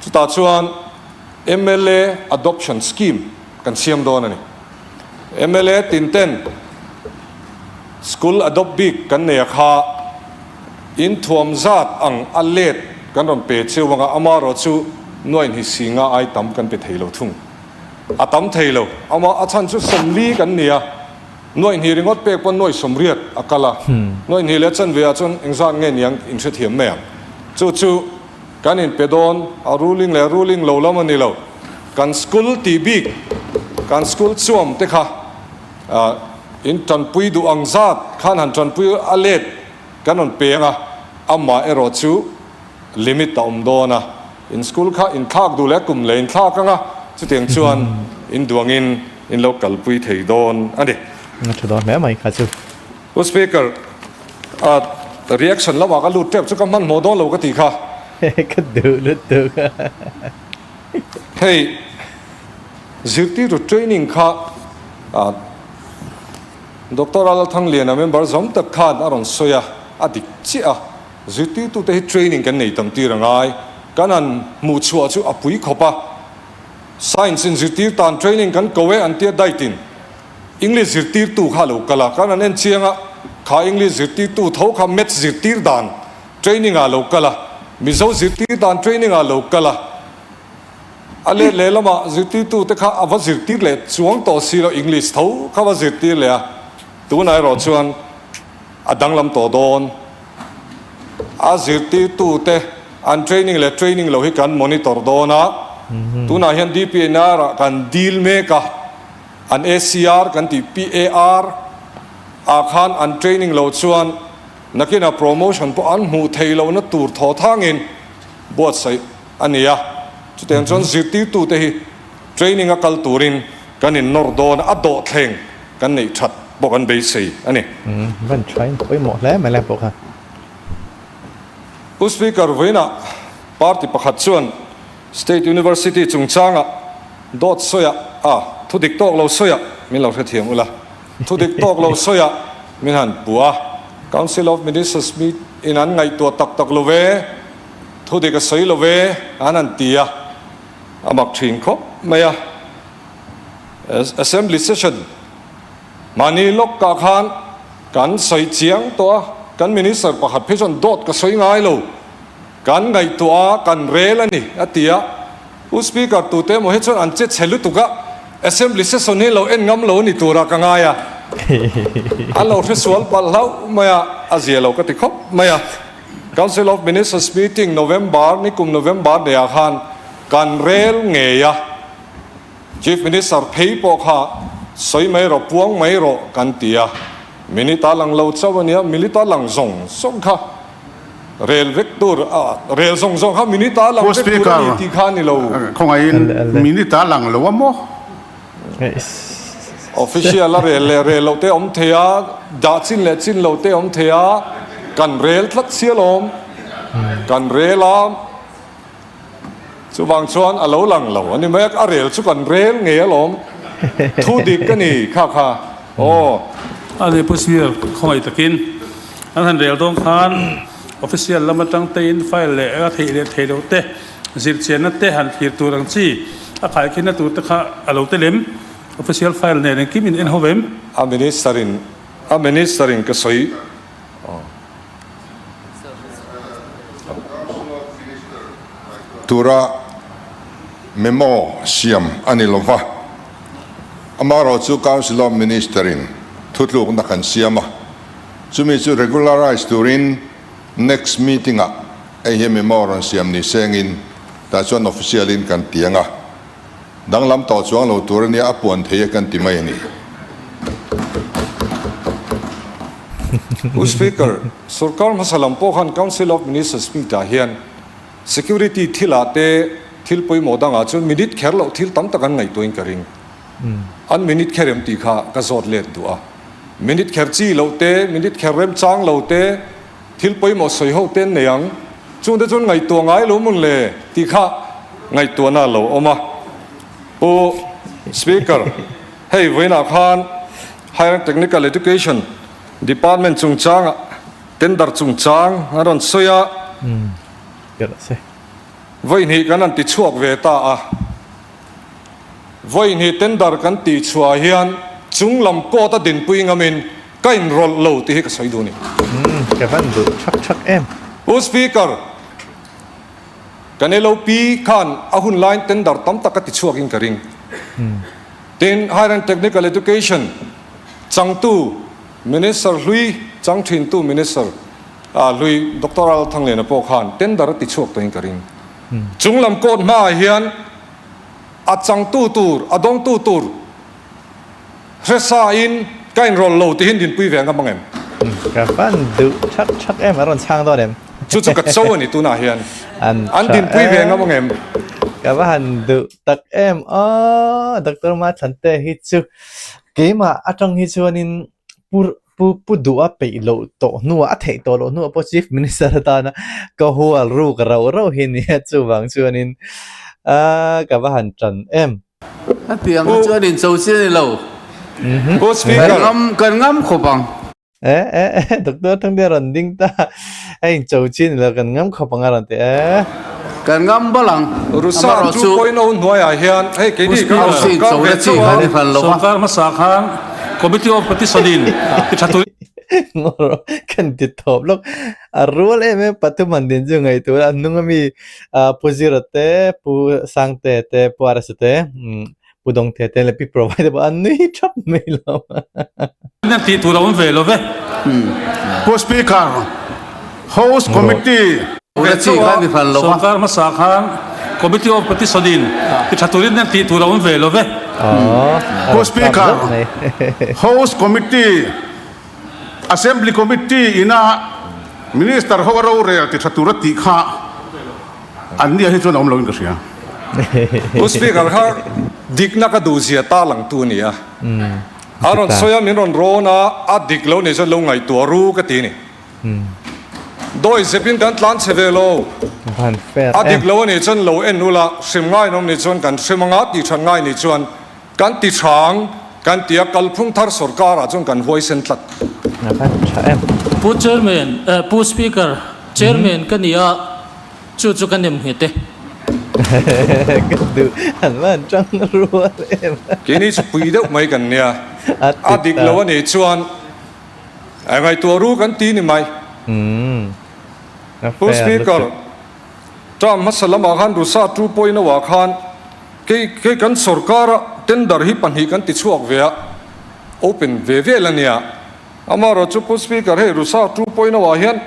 chutah chuan mla Adoption Scheme kan siam dawn a ni. Mla tin ten School adopt bik kan nei a kha in thuam zat ang a let kan rawn pe cheu anga amarawh chu nuain hi si nga ai tam kan pe thei lo thung. A tam thei lo. Ama a chhan chu sawmli kan ni a, nuain hi ringawt pek pawn nuai sawmriat a kal a, nuain hi leh chanve ah chuan engzat nge niang in hrethiam mai ang. Chu chu Kan inpe dawn a ruling leh ruling lo lam a ni lo. Kan school tih bik, kan school chuam te kha in tanpui duh ang zat khan han tanpui a let kan rawn pe ang a, amah erawh chu limit a awm dawn a, in school kha in thlak duh leh kum leh in thlak ang a, chutiang chuan in duangin in lo kalpui thei dawn a ni. A tha dawn hle mai kha chu. Pu Speaker, a reaction lamah ka lut tep chu ka hmanhmawh dawn lo ka tih kha. Ka duh lutuk. Hei zirtirtu training kha Doctor Lalthangliana member zawm tak khan a rawn sawi a, a dik chiah a, zirtirtute hi training kan nei tam tir a ngai, kan han hmuh chhuah chu a pui khawp a, science in zirtir tan training kan ko e an tia diet in. English zirtirtu kha a lo kal a, kan han en chiang a, kha English zirtirtu tho kha Maths zirtir dan training ah a lo kal a, Mizo zirtir dan training ah a lo kal a, a let leh lamah zirtirtu te kha a va zirtir leh chuang tawh si lo, English tho kha va zirtir leh a, tunah erawh chuan a danglam tawh dawn. A zirtirtu te an training leh training lo hi kan monitor dawn a, tunah hian DPNR ah kan deal mek a. An ACR kan tih PAR ah khan an training loh chuan nakinah promotion pawh an hmuh theih lohna tur thaw thangin buatsaih a ni a. Chutiang chuan zirtirtute hi training a kal turin kan innawr dawn a, a dawhthleng kan neih that pawh kan beisei a ni. Van thain pawimawh hle mai lai pawh kha. Pu Speaker, vawiinah party pakhat chuan State University chungchangah dawt sawiah a, thu dik tawk lo sawiah min lo hrethiam ula, thu dik tawk lo sawiah min han pu a, Council of Ministers meet in an ngaihtuah tak tak lo ve, thu dik a sawi lo ve an han ti a, a mak thin khawp mai a. Assembly session mahni lawk kah khan kan sawi chiang tawh a, kan Minister pakhat phei chuan dawt ka sawi ngai lo. Kan ngaihtuah a, kan rel a ni, a ti a. Pu Speaker, tute emaw hi chuan an che chhe lutuk a, Assembly session hi lo en ngam lo a ni turah ka ngai a. An lo hresual palh hlauh mai a, a zia lo ka ti khawp mai a. Council of Ministers meeting November, nikum November neiah khan kan rel ngei a. Chief Minister phei pawh kha sawi mai rawh, puang mai rawh kan ti a. Minute a lang lo chauh a nia, minute a lang zawng zawng kha. Rel vek tur a, rel zawng zawng kha minute a lang vek tur a ni tih kha a ni lo. Khawngaihin minute a lang lo a maw? Official a rel leh rel loh te awm thei a, dah chin leh chin loh te awm thei a, kan rel tlat si alawm. Kan rel a. Chuvang chuan a lo lang lo a ni mai a, a rel chu kan rel ngei alawm. Thu dik ka ni kha kha aw. A ni Pu Sir, khawngaih takin an han rel dawn khan official lam atang tein file leh a theih leh theih loh te, zirchianna te han thlir tur ang chi a khaikhinna tur te kha a lo tel em? Official file nen engkim in en ho vem? A minister in a minister in ka sawi. Tura memo siam a ni lova, amaherawhchu Council of Minister in thutlukna kan siam a, chumi chu regularise turin next meeting ah hei hi memo rawn siam ni sengin tah chuan official in kan ti ang a. Danglam tawh chuang lo tur ania a puan thei e kan ti mai a ni. Pu Speaker, sorkar hmasa lam pawh khan Council of Ministers meet ah hian security thil ah te thil pawimawh dangah chuan minute kher loh thil tam tak an ngaihtuahin ka ring. An minute kher em tih kha ka zawt let duh a. Minute kher chi loh te, minute kher remchang lo te, Thil pawimawh sawi ho te an nei ang. Chungte chuan ngaihtuah ngai lo mawn le tih kha ngaihtuahna a lo awm a. Pu Speaker, hei vawiinah khan Higher and Technical Education Department chungchangah tender chungchang an rawn sawi a. Vawihnih kan han ti chhuak ve ta a. Vawihnih tender kan tih chhuah hian chunglam court a dinpui ngamin Ka inrawlh lo tih hi ka sawi duh a ni. Umm ka van duh thak thak em. Pu Speaker, kan LOP khan a hun laiin tender tam tak a ti chhuak in ka ring. Tin, Higher and Technical Education changtu Minister hlui, chang thintu Minister hlui Doctor Al Thangliana pawh khan tender a ti chhuak tawhin ka ring. Chunglam court hmaah hian a changtu tur, a dawngtu tur, Hresa in ka inrawlh lo tihin dinpui ve ngam ang em? Ka van duh thak thak em, a rawn chhang dawn em? Chu chu ka cho a ni tunah hian. An dinpui ve ngam ang em? Ka va han duh tak em aw, Doctor Mathante hi chu keimah atang hi chuanin pu pu pu duh a peih loh tawh hnuah a theih tawh loh hnuah pawh Chief Minister atana ka hual ruk rauh rauh hi nia chuvang chuanin aaa ka va han tan em. Hetiang hi chuan in cho chi a ni lo. Pu Speaker. Kan ngam kan ngam khawp ang. Eh eh eh Doctor Thangte rawn ding ta. A in cho chi a ni lo kan ngam khawp ang a rawn ti eh. Kan ngam bal ang. Rusa 2.0 hnuaiah hian hei keini Pu kan Speaker. sawrkar ve chauh a. Sawrkar hmasa khan Committee of Petition in ti tha tur. Ngawr kan ti tawp lawk. A rual em em pathum han din chu ngaihtuah a hnung ami Pu Zira te, Pu Sangte te, Pu Arasa te, Pu Dawngte te leh Pi Provai te pawh an nui thap mai lo. Nan tih tur a awm ve lo ve. Pu Speaker, House Committee. Sawrkar hmasa khan Committee of Petition in ti tha turin nan tih tur a awm ve lo ve. Pu Speaker, House Committee. Assembly Committee ina Minister ho a rorel ti tha tur a tih kha an nia hi chuan a awm loin ka hria. Pu Speaker kha dikna ka duh zia ta lang tu a ni a. A rawn sawi a, min rawn rawn a, a dik lo nih chuan lo ngaihtuah ru ka ti a ni. Dawi zepin kan tlan chhe ve lo. A dik lo a nih chuan lo en ula, hrim ngai an awm nih chuan kan hrim anga tih that ngai nih chuan Kan ti hrang, kan ti a, kalphung thar sorkarah chuan kan huaisen tlat. A van tha em. Pu Chairman, eh Pu Speaker, Chairman ka ni a, chu chu ka nem nghet e. Ka duh, an van tang rual em. Keini chu pui deuh mai kan nia, a dik lo a nih chuan ngaihtuah ru kan ti ni mai. Pu Speaker, term hmasa lamah khan Rusa 2.0 ah khan Kei kei kan sorkara tender hi pahnih kan ti chhuak ve a, open ve vel a nia. Amaherawh chu Pu Speaker hei Rusa 2.0 ah hian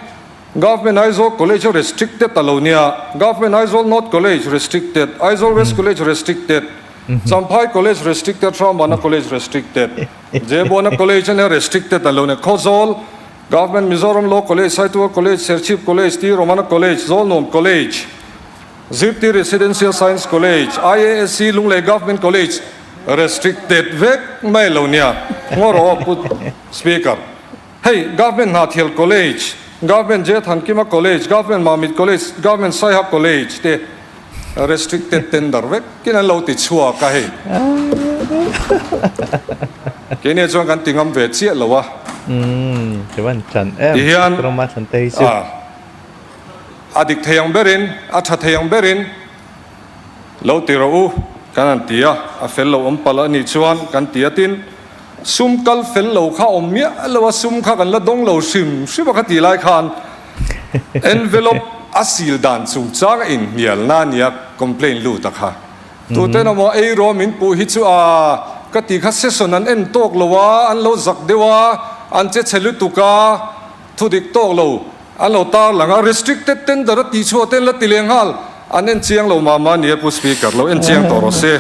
Government Aizawl College a restricted a lo nia, Government Aizawl North College restricted, Aizawl West College restricted, Champhai College restricted, Hramana College restricted, Jebuana College a nia restricted a lo nia, Khawzawl, Government Mizoram Law College, Saitual College, Serchhip College, T Romana College, Zawlnuam College. Zirtir Residential Science College, IASC Lunglei Government College restricted vek mai lo nia ngaw rawh aw Pu Speaker. Hei Government Hnahthial College, Government J Thankima College, Government Mamit College, Government Saiha College te Restricted tender vekin an lo ti chhuak a hei. Keini chuan kan ti ngam ve chiah lo a. Tihian a dik thei ang berin, a tha thei ang berin lo ti rawh u kan han ti a, a fel lo awm palh a nih chuan kan ti a. Tin, sum kal fel lo kha awm miah lo a, sum kha kan la dawng lo hrim hrim a kha tih lai khan envelope a sil dan chungchang a inhnialna a nia complaint lut a kha. Tuten emaw ei rawh min puh hi chu a ka ti kha session an en tawk lo a, an lo zak deuh a, an che chhe lutuk a, thu dik tawk lo an lo tar lang a, restricted tender a tih chhuah te an la ti leh nghal, an en chiang lo mah mah a ni e Pu Speaker, lo en chiang tawh rawh se.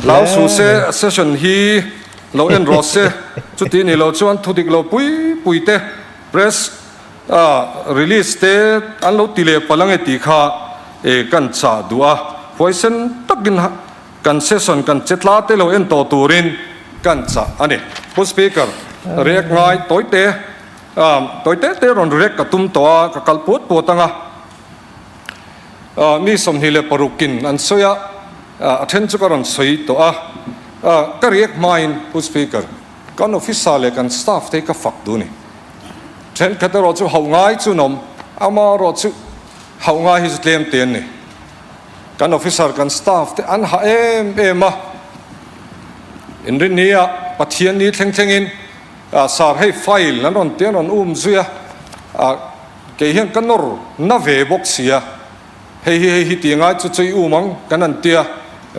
Hlau suh se session hi lo en rawh se, chuti ni lo chuan thu dik lo pui pui te press Release te an lo ti leh palh ange tih kha kan chah duh a, huaisen takin kan session kan che tla te lo en tawh turin kan chah a ni. Pu Speaker, react ngai tawi te, tawi te te rawn react ka tum tawh a, ka kal puat puat ang a. Mi 26 in an sawi a, a then chu ka rawn sawi tawh a, ka react hmain Pu Speaker, kan officer leh kan staff te hi ka fak duh a ni. Thenkhat erawh chu hauh ngai chu an awm, amaherawh chu hauh ngai hi chu tlem te an ni. Kan officer, kan staff te an hah em em a, Inrinni ah Pathianni thleng thlengin sir hei file an rawn ti an rawn um zui a, kei hian ka nawr na ve bawk si a, hei hi hei hi tih ngai chu chu i um ang kan han ti a,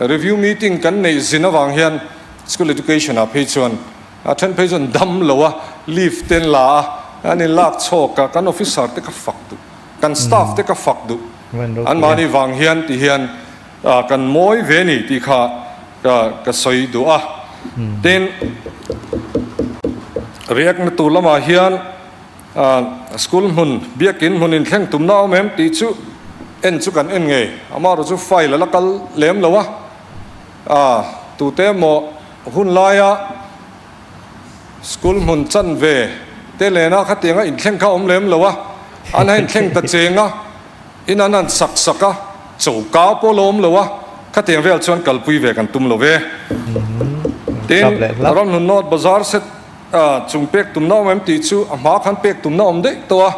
review meeting kan neih zin avang hian school education ah phei chuan A then phei chuan dam lo a, leave te an la a, an in lak chhawk a, kan officer te ka fak duh, kan staff te ka fak duh, an mahni vang hian ti hian kan mawi ve ni tih kha ka sawi duh a. Tin, react na tur lamah hian school hmun, biakin hmun inthleng tumna a awm em tih chu en chu kan en ngei, amaherawhchu chu file a la kal lem lo a, tute emaw Hun laia school hmun chanve te lena khatianga inthleng kha awm lem lo a, an ha inthleng ta cheng a, in an han sak sak a, choka pawh la awm lo a, khatiang vel chuan kalpui ve kan tum lo ve. Tin, Ramhlun North Bazar set chung pek tumna awm em tih chu a hma khan pek tumna awm daih tawh a,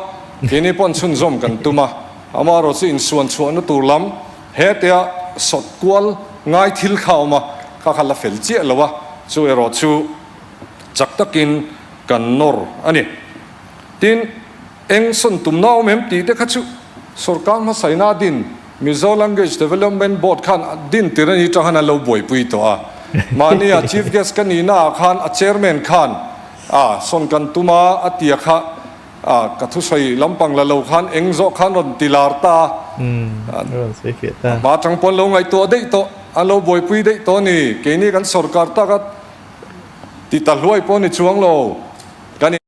keini pawh an chhunzawm kan tum a, amaherawhchu chu insuan chhuahna tur lam, Hetia sawt kual ngai thil kha a awm a, kha kha la fel chiah lo a, chu erawh chu chak takin kan nawr a ni. Tin, eng sawn tumna awm em tih te kha chu sorkar hmasaina din Mizo Language Development Board khan din tir a ni tang khan an lo buaipui tawh a. Mahnia Chief Guest ka nihna ah khan a Chairman khan a sawn kan tum a, a tia kha A, ka thusawi lampang la lo khan eng zawh khan rawn ti lar ta a. A rawn sawi fiah ta. A hma atang pawh an lo ngaihtuah daih tawh, an lo buaipui daih tawh a ni. Keini kan sorkar tak a ti ta hluai pawh a ni chuang lo. Kan in.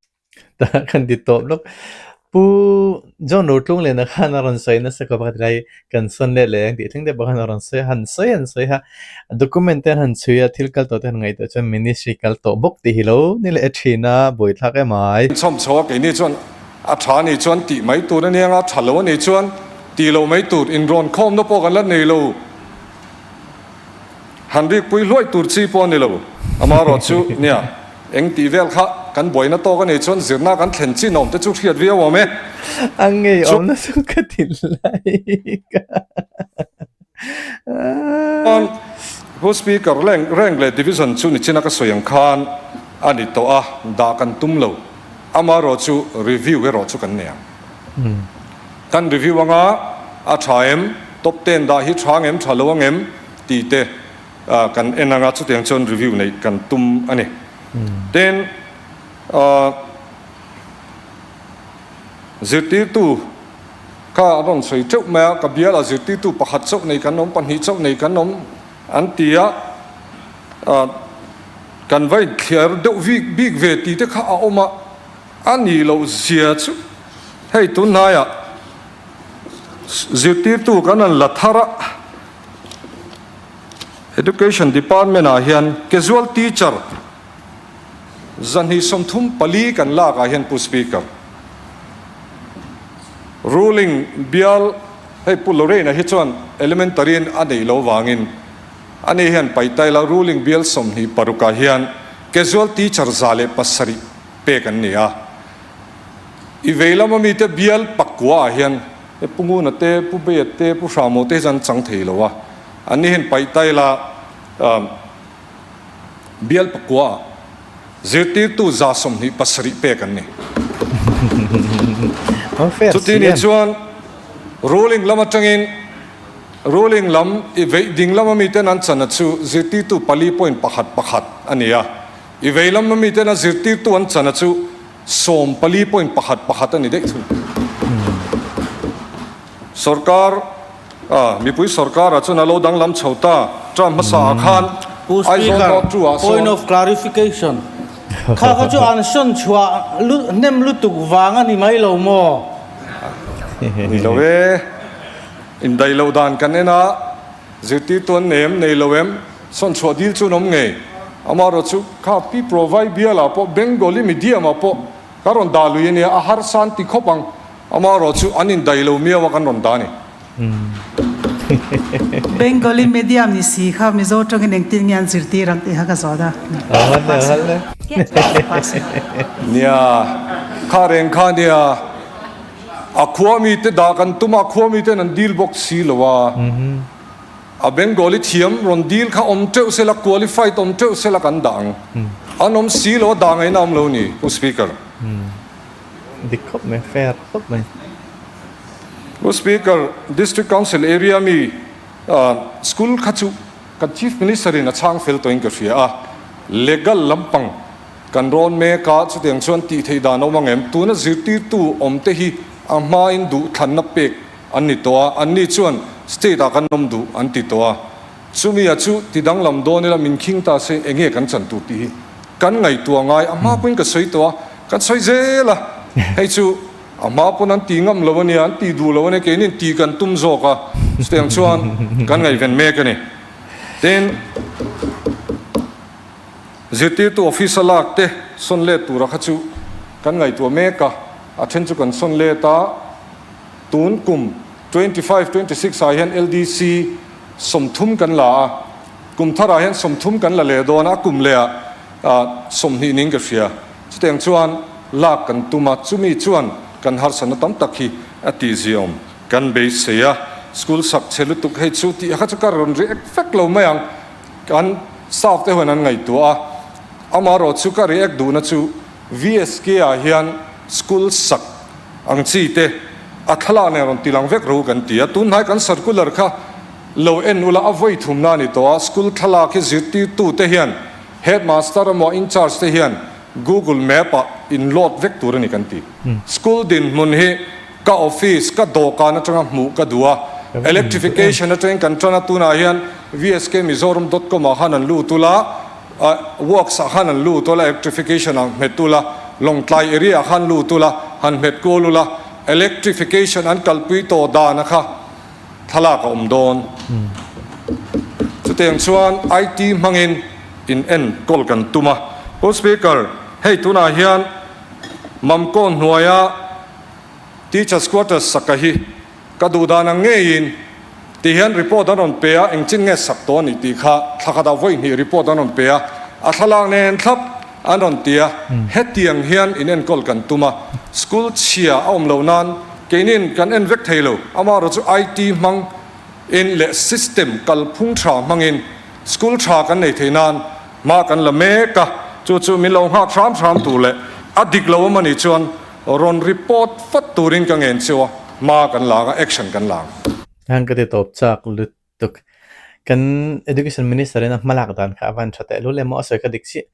Tah kan ti tawp lawk. Pu John Rotlunglena khan a rawn sawi nasa khawp a, khatilai kan sawn let leh ang tih thleng deuh pawh khan a rawn sawi a, han sawi han sawi a, document te an han chhui a, thil kal tawh te han ngaihtuah chuan ministry kal tawh bawk tih hi lo ni leh thin a, buaithlak em ai. Chhawm chho a keini chuan a tha a nih chuan tih mai tur a nia nga, tha lo a nih chuan tih loh mai tur, inrawn khawmna pawh kan la nei lo, han rikpui hluai tur chi pawh a ni lo, amaherawh chu nia. Eng tih vel kha kan buaina tawk a nih chuan zirna kan thlen chin awm te chu hriat viau awm e. A ngei awmna chu ka ti lai ka. Chuan Pu Speaker rank leh division chu nichina ka sawi ang khan a ni tawh a, dah kan tum lo. Amaherawh chu review erawh chu kan nei ang. Kan review anga a tha em, top ten dah hi tha ang em tha lo ang em tih te Kan en anga chutiang chuan review neih kan tum a ni. Tin, zirtirtu kha an rawn sawi teuh mai a, ka bialah zirtirtu pakhat chauh nei kan awm, pahnih chauh nei kan awm an ti a, kan va inthliar deuh bik bik ve tih te kha a awm a, a nih loh zia chu hei tunhnaiah zirtirtu kan han la thar a. Education Department ah hian Casual Teacher 234 kan lak ah hian Pu Speaker, Ruling bial Hei Pu Lorraine-a hi chuan Elementary in a neih loh vangin ani hian Paitaila ruling bial 26 ah hian Casual Teacher 107 pek an ni a. I vei lama mite bial pakua ah hian he Pu Nguna te, Pu Beia te, Pu Hramo te hi chuan an chang thei lo a. Anni hian Paitaila bial pakua ah Zirtirtu 27 pek an ni. Chuti ni chuan ruling lam atangin ruling lam i veih ding lama miten an chana chu zirtirtu pali point pakhat pakhat a ni a, i vei lama miten a zirtirtu an chana chu sawm pali point pakhat pakhat a ni daih thung. Sorkar a, mipui sorkar ah chuan a lo danglam chho ta, term hmasa ah khan Pu Aizawl Speaker, North 2 ah point sawn. of clarification, kha kha chu an sawn chhuah hnem lutuk vang a ni mai lo maw? Ni lo e, indaih loh dan kan en a, zirtirtu an nei em, nei lo em, sawn chhuah dil chu an awm ngei. Amaherawhchu kha Pi Provai bialah pawh Bengali medium ah pawh Ka rawn dah lui a nia, a harsa an ti khawp ang. Amaherawhchu an indaih lo miau a kan rawn dah a ni. Bengali medium ni si kha Mizo tawngin engtin nge an zirtir ang tih kha ka zawt a. Nia, kha reng kha nia, a khua mite dah kan tum a, a khua miten an dil bawk si lo a. A Bengali thiam rawn dil kha awm teuh sela, qualified awm teuh sela kan dah ang. An awm si lo a dah ngaihna awm lo ni, Pu Speaker. Dik khawp mai, fair khawp mai. Pu Speaker, District Council area mi school kha chu kan Chief Minister in a chhang fel tawhin ka hria a, legal lampang kan rawn mek a, chutiang chuan tih theih dan a awm ang em? Tuna zirtirtu awm te hi a hmain duhthlanna pek An ni tawh a, anni chuan state ah kan awm duh an ti tawh a, chumi a chu ti danglam dawn ila min khing ta se enge kan chan tur tih hi kan ngaihtuah ngai, a hma pawhin ka sawi tawh a, kan sawi zel a, hei chu a hma pawn an ti ngam lo a nia, an ti duh lo a nia, keinin tih kan tum zawk a, chutiang chuan kan ngaihven mek a ni. Tin, zirtirtu office a lak te sawn let tura kha chu kan ngaihtuah mek a, a then chu kan sawn let a, Tun kum 25, 26 ah hian LDC 30 kan la a, kum tharah hian 30 kan la leh dawn a, a kum leh ah 20 niin ka hria. Chutiang chuan lak kan tum a, chumi chuan kan harsatna tam tak hi a tihziaawm kan beisei a. School sak chhe lutuk hei chu tih kha chu ka rawn react vek lo mai ang, kan staff te huan an ngaihtuah a, amaherawhchu ka react duhna chu VSK ah hian school sak ang chi te a thlalak nen rawn ti lang vek ro kan ti a, tunhnai kan circular kha lo en ula a vawi thumna a ni tawh a, school thlalak hi zirtirtu te hian headmaster emaw in charge te hian google map ah in load vek tur a ni kan ti. School dinhmun hi ka office ka dawhkan atanga hmuh ka duh a, electrification atangin kan tan a, tunah hian vskmizoram dot com ah khan an lut ula, Works ah khan an lut ula, electrification ah hmet ula, Lawngtlai area ah khan lut ula, han hmet kual ula, electrification an kalpui tawh dan a kha thlalak a awm dawn. Chutiang chuan IT hmangin in enkawl kan tum a. Pu Speaker, hei tunah hian Mamkawn hnuaia Teachers Quarters saka hi Ka duh dan ang ngeiin ti hian report an rawn pe a, engchin nge sak tawh a nih tih kha thla khatah vawi hnih report an rawn pe a, a thlalak nen thlap an rawn ti a, hetiang hian in enkawl kan tum a, school chhia a awm loh nan keinin kan en vek thei lo, amaherawh chu IT hmang in leh system kalphung tha hmangin school tha kan nei thei nan hma kan la mek a, chu chu min lo nghak hram hram tur leh a dik lo awm a nih chuan Rawn report vat turin ka ngen cheu a, hma kan la ang a, action kan la ang. Hang ka ti tawp chak lutuk. Kan Education Minister in a hmalak dan kha a van tha teh lul em aw, a sawi kha dik chiah.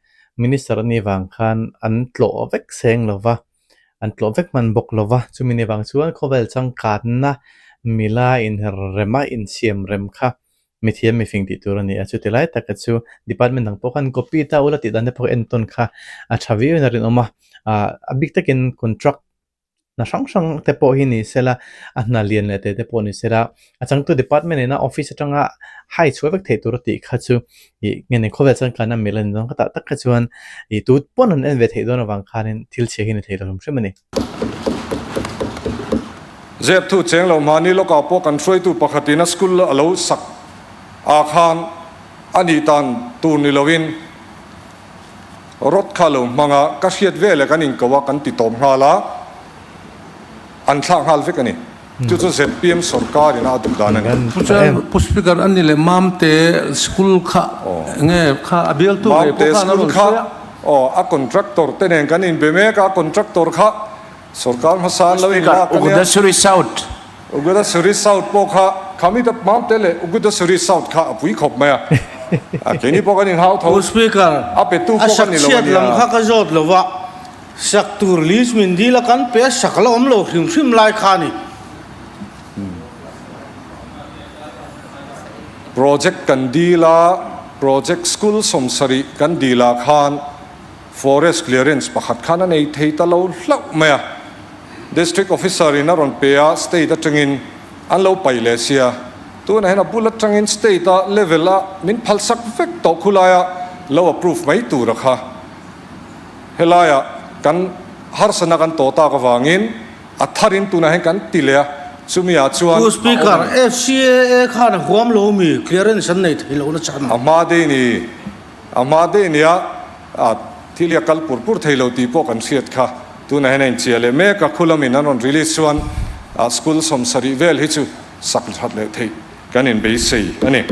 Minister a nih vang khan an tlawh vek seng lo va, an tlawh vek hman bawk lo va, chumi ni vang chuan khawvel changkanna mila inrem a insiam rem kha Mithiam mifing tih tur a ni a, chuti lai taka chu department dang pawh khan copy ta ula tih dan te pawh entawn kha a tha viau in a rinawm a, ah a bik takin contract hna hrang hrang te pawh hi ni sela a hna lian leh te te pawh ni sela a changtu department ina office atanga hai chhuah vek theih tur a tih kha chu ih nge ni khawvel changkanna mil a ni dawn khatah tak kha chuan ih tut pawn an en ve theih dawn avang khanin thil chhia hi ni thei lo hrim hrim a ni. Zep thu cheng lo hmani lawkah pawh kan hruaitu pakhatin a school a lo sak ah khan a nih tan tur ni loin rod kha a lo hmang a, ka hriat veleh kan inko a kan ti tawp nghal a, an thlak nghal vek a ni. Chu chu zpm sorkar in a duh dan a ni. Pu Chuan, Pu Speaker a ni leh Mamte school kha nge kha a bialtu ngei pawh khan a rawn sawi a. Aw, a contractor te nen kan inbe mek a, a contractor kha Sorkar hmasa an lo inlak a nia. Ugudasuri South. Ugudasuri South pawh kha Khamita Mamte leh Ugudasuri South kha a pui khawp mai a. A keini pawh kan inhau tho. Pu Speaker, A petu a pawh kan ni lo a sak chhiat nia. lam kha ka zawt lo va, sak tur list min dil a kan pe a sak la awm lo hrim hrim lai kha a ni. Project kan dil a, project school 70 kan dil ah khan Forest clearance pakhat khan a nei thei ta lo hlauh mai a, District Officer in a rawn pe a, State atangin an lo paih leh sia, tunah hian a bul atangin State a level a min phalsak vek tawh khulaia lo approve mai tur a kha. Helaiah kan harsana kan tawh tak avangin a tharin tunah hian kan ti leh a, chumi ah chuan Pu a Speaker, awm a ni. FCAA khan a huam lo mi clearance an nei thei lo na chhan. A hma dei ni. A hma daih nia, a thil hi a kal pur pur thei lo tih pawh kan hriat kha. Tunah hian a inchia leh mek a, khu lamin an rawn release chuan school 70 vel hi chu sak that leh theih kan inbeisei a ni.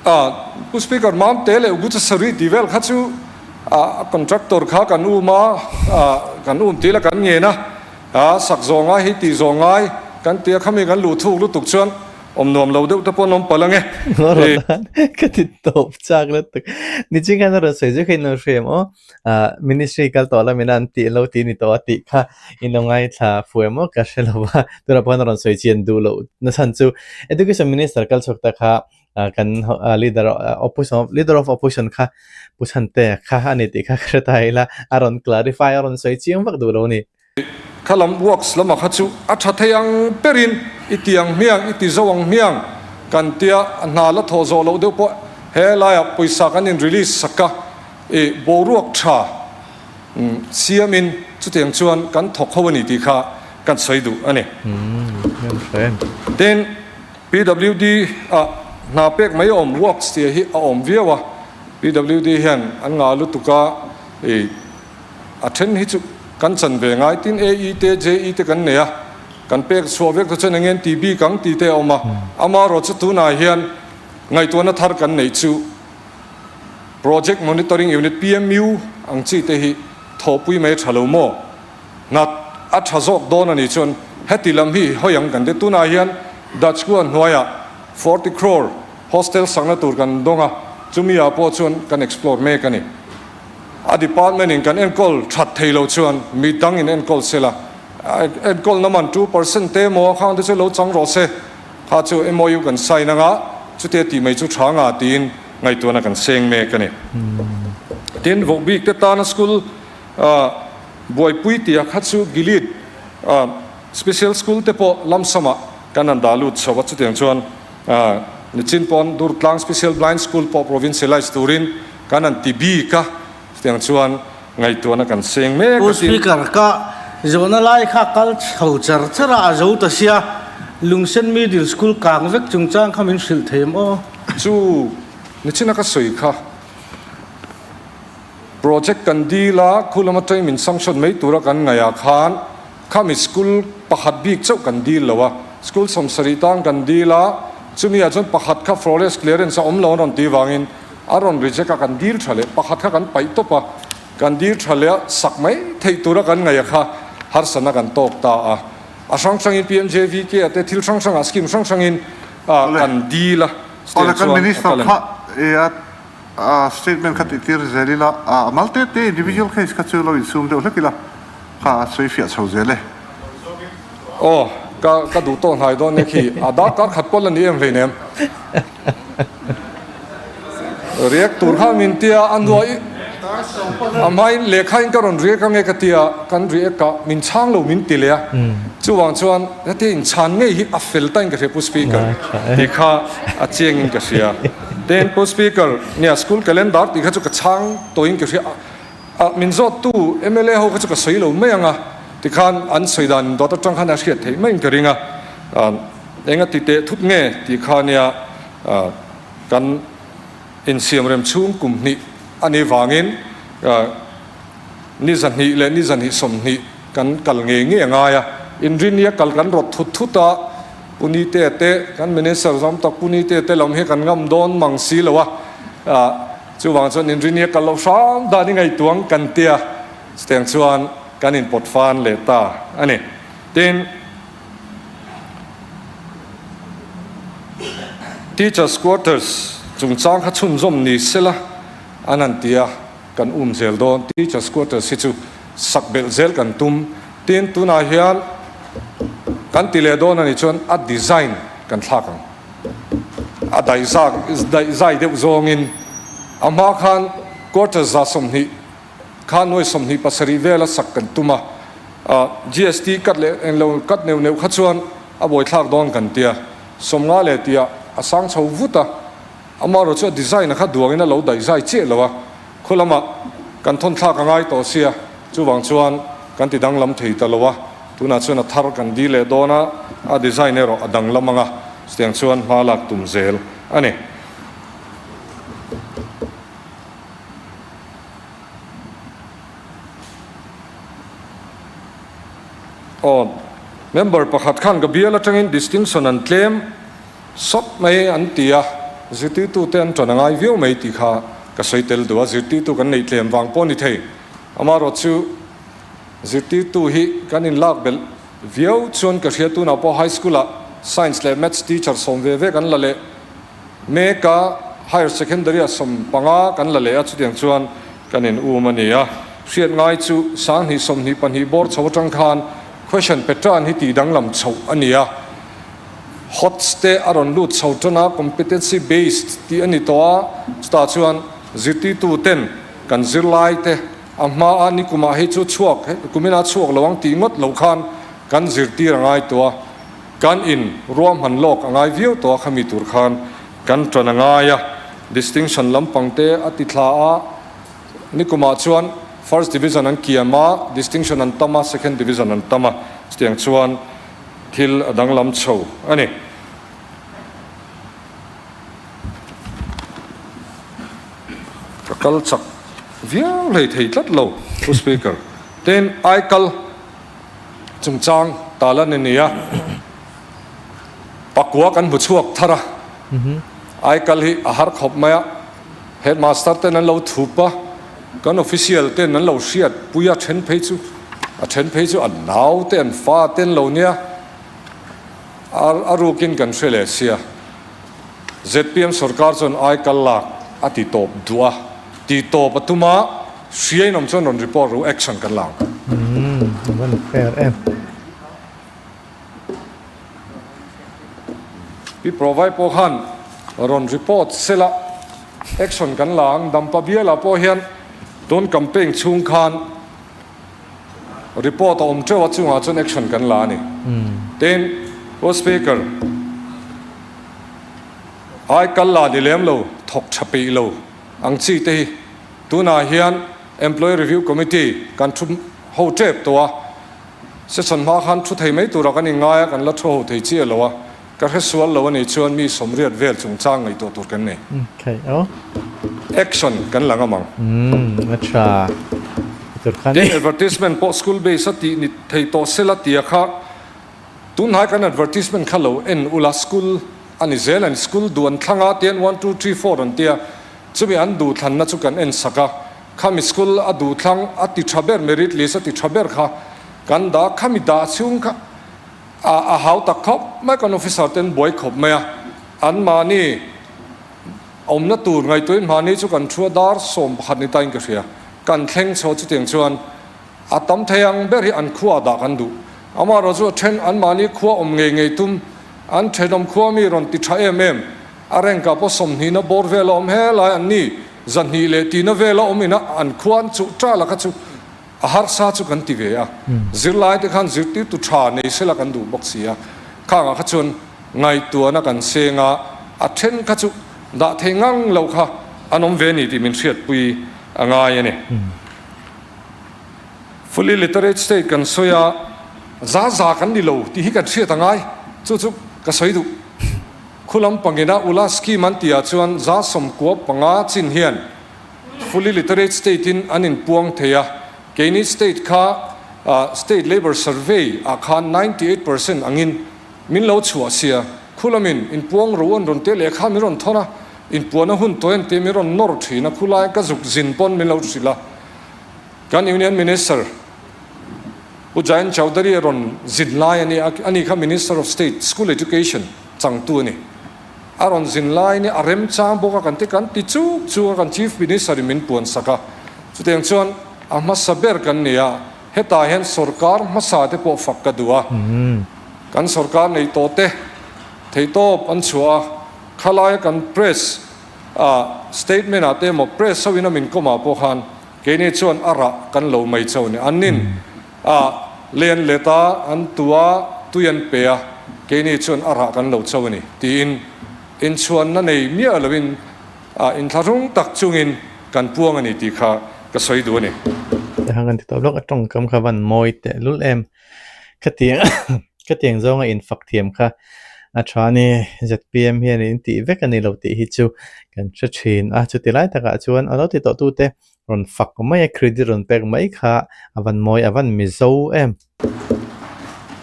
A, Pu Speaker, Mamte leh Uguchasari tih vel kha chu a contractor kha kan um a, kan um tih la kan ngen a, a sak zawh ngai hi tih zawh ngai kan ti a, khami kan luh thuk lutuk chuan Awm nuam lo deuh te pawh an awm palh ange. Ngaw rawh tan ka ti tawp chak lutuk. Niching khan a rawn sawi zui kha in lo hre em aw. Ah ministry kal tawh lamin an tih lo tih ni tawh a tih kha in lo ngaithla fu em aw ka hre lo va. Tunah pawh khan a rawn sawi chian duh loh nachhan chu Education Minister kal chhuak ta kha kan leader opposition leader of opposition kha Pu Chhantea kha a ni tih kha ka hre ta ila a rawn clarify a rawn sawi chiang vak duh lo a ni. Kha lam works lamah kha chu a tha thei ang berin i ti ang hmiang, i ti zo ang hmiang kan tia, a hna la thawh zawh loh deuh pawh he laiah pawisa kan in release sak a, i boruak tha siamin chutiang chuan kan thawk ho a ni tih kha kan sawi duh a ni. Tin, PWD ah hna pek mai awm works tih hi a awm viau a, PWD hian an ngah lutuk a, i. A then hi chu kan chan ve ngai tin AE te JE te kan nei a, kan pek chhuah vek te chuan eng nge ti bik ang tih te a awm a, amaherawh chu tunah hian ngaihtuahna thar kan neih chu Project Monitoring Unit, PMU, ang chi te hi thawhpui mai a tha lo maw? Hna a tha zawk dawn a nih chuan heti lam hi hawi ang kan ti. Tunah hian Dutch kua hnuaiah 40 crore hostel sakna tur kan dawng a, chumi ah pawh chuan kan explore mek a ni. A department in kan enkawl that thei lo chuan mi dang in enkawl se la, enkawlna man 2% te emaw a khang te chu lo chang rawh se, kha chu MOU kan sign anga chutia tih mai chu tha nga tiin ngaihtuahna kan seng mek a ni. Tin, vohbik te tana school buaipui tia kha chu Gilead Special School te pawh lamsamah kan han dah lut chho a, chutiang chuan Nichin pawn Durtlang Special Blind School pawh provincialize turin kan han ti bik a, chutiang chuan ngaihtuahna kan seng mek Pu a tin. Speaker, ka zawhna lai kha kal chho char char a, a zo ta sia, Lungsen Middle School kang vek chungchang kha min hrilh thei em aw? Chu nichina ka sawi kha project kan dil a, khu lama train min sanction mai tura kan ngaih ah khan Khami school pakhat bik chauh kan dil lo a, school 70 tan kan dil a, chumi ah chuan pakhat kha forest clearance a awm lo an rawn tih vangin a rawn reject a, kan dil tha leh pakhat kha kan paih tawp a, kan dil tha leh a, sak mai theih tura kan ngaih a kha harsatna kan tawk ta a, a hrang hrangin PMJVK ah te thil hrang hrangah scheme hrang hrangin kan dil a, Awle chutiang kan chuan a minister kal a ni. kha a statement kha tihtir zel ila, a mal te te individual case kha chu lo insum deuh hlek ila. Kha a sawi fiah chho zel e. Aw, ka ka duh tawh hnai dawn nia khi. A darkar khat pawh la ni em hleinem. React tur kha min tia a hnuai a hmain lehkhain ka rawn react ange ka tia kan react a min chhang lo min ti leh a. Chuvang chuan hetia inchhan ngei hi a fel tain ka hria Pu Speaker tih kha a chiangin ka hria. Tin Pu Speaker nia school calendar tih kha chu ka chhang tawhin ka hria. Ah, min zawttu mla ho kha chu ka sawi lo mai ang a, tikhan an sawi dan indawt atang khan a hriat theih maiin ka ring a, ah, enga ti teh thut nge tih kha nia, ah, kan insiam rem chhung kum hnih a nih vangin, ah, ni zahnih leh ni zahnih 20 kan kal ngei ngei a ngai a, inrinia kal kan rawt thut thut a, Pu Nite te, kan Minister zawm tak Pu Nite te lam hi kan ngam dawn mang si lo a, ah, Chuvang chuan inrinia kal loh hram dan i ngaihtuang kan tia, chutiang chuan kan inpawt fan leh ta a ni. Tin, Teachers Quarters chungchang kha chhunzawm ni sela an han ti a, kan um zel dawn. Teachers Quarters hi chu sak belh zel kan tum. Tin, tunah hian kan ti leh dawn a nih chuan a design kan thlak ang. A daihzak daihzai deuh zawngin a hma khan quarter 120 kha nuai 27 vela sak kan tum a, GST cut leh englo cut neuh neuh kha chuan a buaithlak dawn kan tia, 50 leh tihah a sang chho vut a, amaherawh chu a design a kha duangin a lo daihzai chiah lo a, khaw lamah kan thawn thlak a ngai tawh sia, chuvang chuan kan ti danglam thei ta lo a. Tunah chuan a thar kan dil leh dawn a, a design erawh a danglam ang a, chutiang chuan hma lak tum zel a ni. Aw, member pakhat khan ka bial atangin distinction an tlem sawt mai an ti a, zirtirtute an ṭan a ngai viau mai tih kha ka sawi tel duh a, zirtirtu kan neih tlem vang pawh a ni thei. Amaherawh chu. Zirtirtu hi kan inlak belh viau chuan ka hria tunah pawh high school ah science leh maths teacher sawm ve ve kan la leh mek a, higher secondary ah 15 kan la leh a chutiang chuan kan in um a ni a. Hriat ngai chu 2024 bawr chho atang khan question pattern hi tih danglam chhoh a ni a, HOTS te a rawn lut chho tan a, competency based tih a ni tawh a, chutah chuan zirtirtu ten kan zirlai te A hmaa nikumah hei chu chhuak, kumina chhuak lo ang tih ngawt loh khan kan zirtir a ngai tawh a, kan in ruahman lawk a ngai viau tawh a, khami tur khan kan ṭan a ngai a, distinction lampang te a ti thla a, nikumah chuan first division an kiam a, distinction an tam a, second division an tam a, chutiang chuan thil a danglam chho a ni. Ka kal chak viau hlei thei tlat lo Pu Speaker. Tin, aikal chungchang talan a ni a, pakua kan hmu chhuak thar a, aikal hi a har khawp mai a, Headmaster ten an lo thup a, kan official ten an lo hriat pui a, then phei chu a then phei chu an nau te an fa te an lo nia, a rukin kan hre leh sia. Zpm sorkar chuan aikal lak a ti tawp duh a, ti tawp a tum a, hria in awm chuan rawn report ru action kan la ang. Umm a van fair em. Pi Provai pawh khan rawn report sela action kan la ang, Dampa bialah pawh hian tun campaign chhung khan Report a awm teuh a chungah chuan action kan la a ni. Tin, Pu Speaker, ai kal la ni lem lo, thawk tha peih lo ang chi te hi tunah hian Employee Review Committee kan thu ho tep tawh a, session hma khan thu thei mai turah kan inngai a, kan la thu ho thei chiah lo a. Ka hre sual lo a nih chuan mi 80 vel chungchang ngaihtuah tur kan nei. Action kan la ngam ang. Tin, advertisement pawh school base a tih ni thei tawh sela tia kha tunhnai kan advertisement kha lo en ula school a ni zel a ni. School duh an thlang a tian one two three four an tia chumi an duh thlanna chu kan en sak a khami school a duh thlang a ti tha ber merit list a ti tha ber kha kan dah a khami dah chhung kha A hau tak khawp mai kan officer ten buai khawp mai a, an mahni awmna tur ngaihtuahin mahni chu kan thu a dar 11 ni tain ka hria, kan thleng chho chutiang chuan a tam thei ang ber hi an khua dah kan duh. Amaherawh chu a then an mahni khua awm ngei ngei tum, an thenawm khua mi rawn ti tha em em, a rank ah pawh 20 na bawr vel a awm helai an ni 200 leh tina vel a awm ina an khua an chuh tal a kha chu A harsa chu kan ti ve a, zirlai te khan zirtirtu tha nei sela kan duh bawk si a, khangah kha chuan ngaihtuahna kan seng a, a then kha chu dah thei ngang lo kha an awm ve a ni tih min hriatpui a ngai a ni. Fully literate state kan sawi a, za za kan ni lo tih hi kan hriat a ngai. Chu chu ka sawi duh. Khu lampangina Ula scheme an tihah chuan 95% chin hian fully literate state in an inpuang thei a, keini state kha state labour survey ah khan 98% angin min lo chhuah sia. Khu lamin inpuang ro an rawn teh lehkha min rawn thawn a, inpuahna hun tawh en tih min rawn nawr thin a, khu laia ka zuk zin pawn min lo hrilh a. Kan Union Minister Pu Jayant Chaudhary a rawn zin lai a ni a, ani kha Minister of State, School Education, changtu a ni. A rawn zin lai ni a remchang bawk a kan ti kan ti chuk chuk a, kan Chief Minister in min puan sak a. Chutiang chuan a hmasa ber kan ni a, hetah hian sorkar hmasa te pawh fak ka duh a. Kan sorkar nei tawh te theihtawp an chhuah a, khalaia kan press a statement ah te emaw press ho in a min kawm ah pawh khan Keini chuan a rah kan lo mai chauh ni. An nin a len let a, an tu a, tui an pe a, keini chuan a rah kan lo chauh a ni, tiin inchhuanna nei miah loin a inthlahrung tak chungin kan puang a ni tih kha ka sawi duh a ni. Hang kan ti tawh lawk a tawngkam kha van mawi teh lul em. Khatiang khatiang zawnga infak thiam kha a tha ni. ZPM hian in tih vek a ni lo tih hi chu kan hre thin a. Chuti lai takah chuan a lo ti tawh tute rawn fak mai a, credit rawn pek mai kha a van mawi a van Mizo em.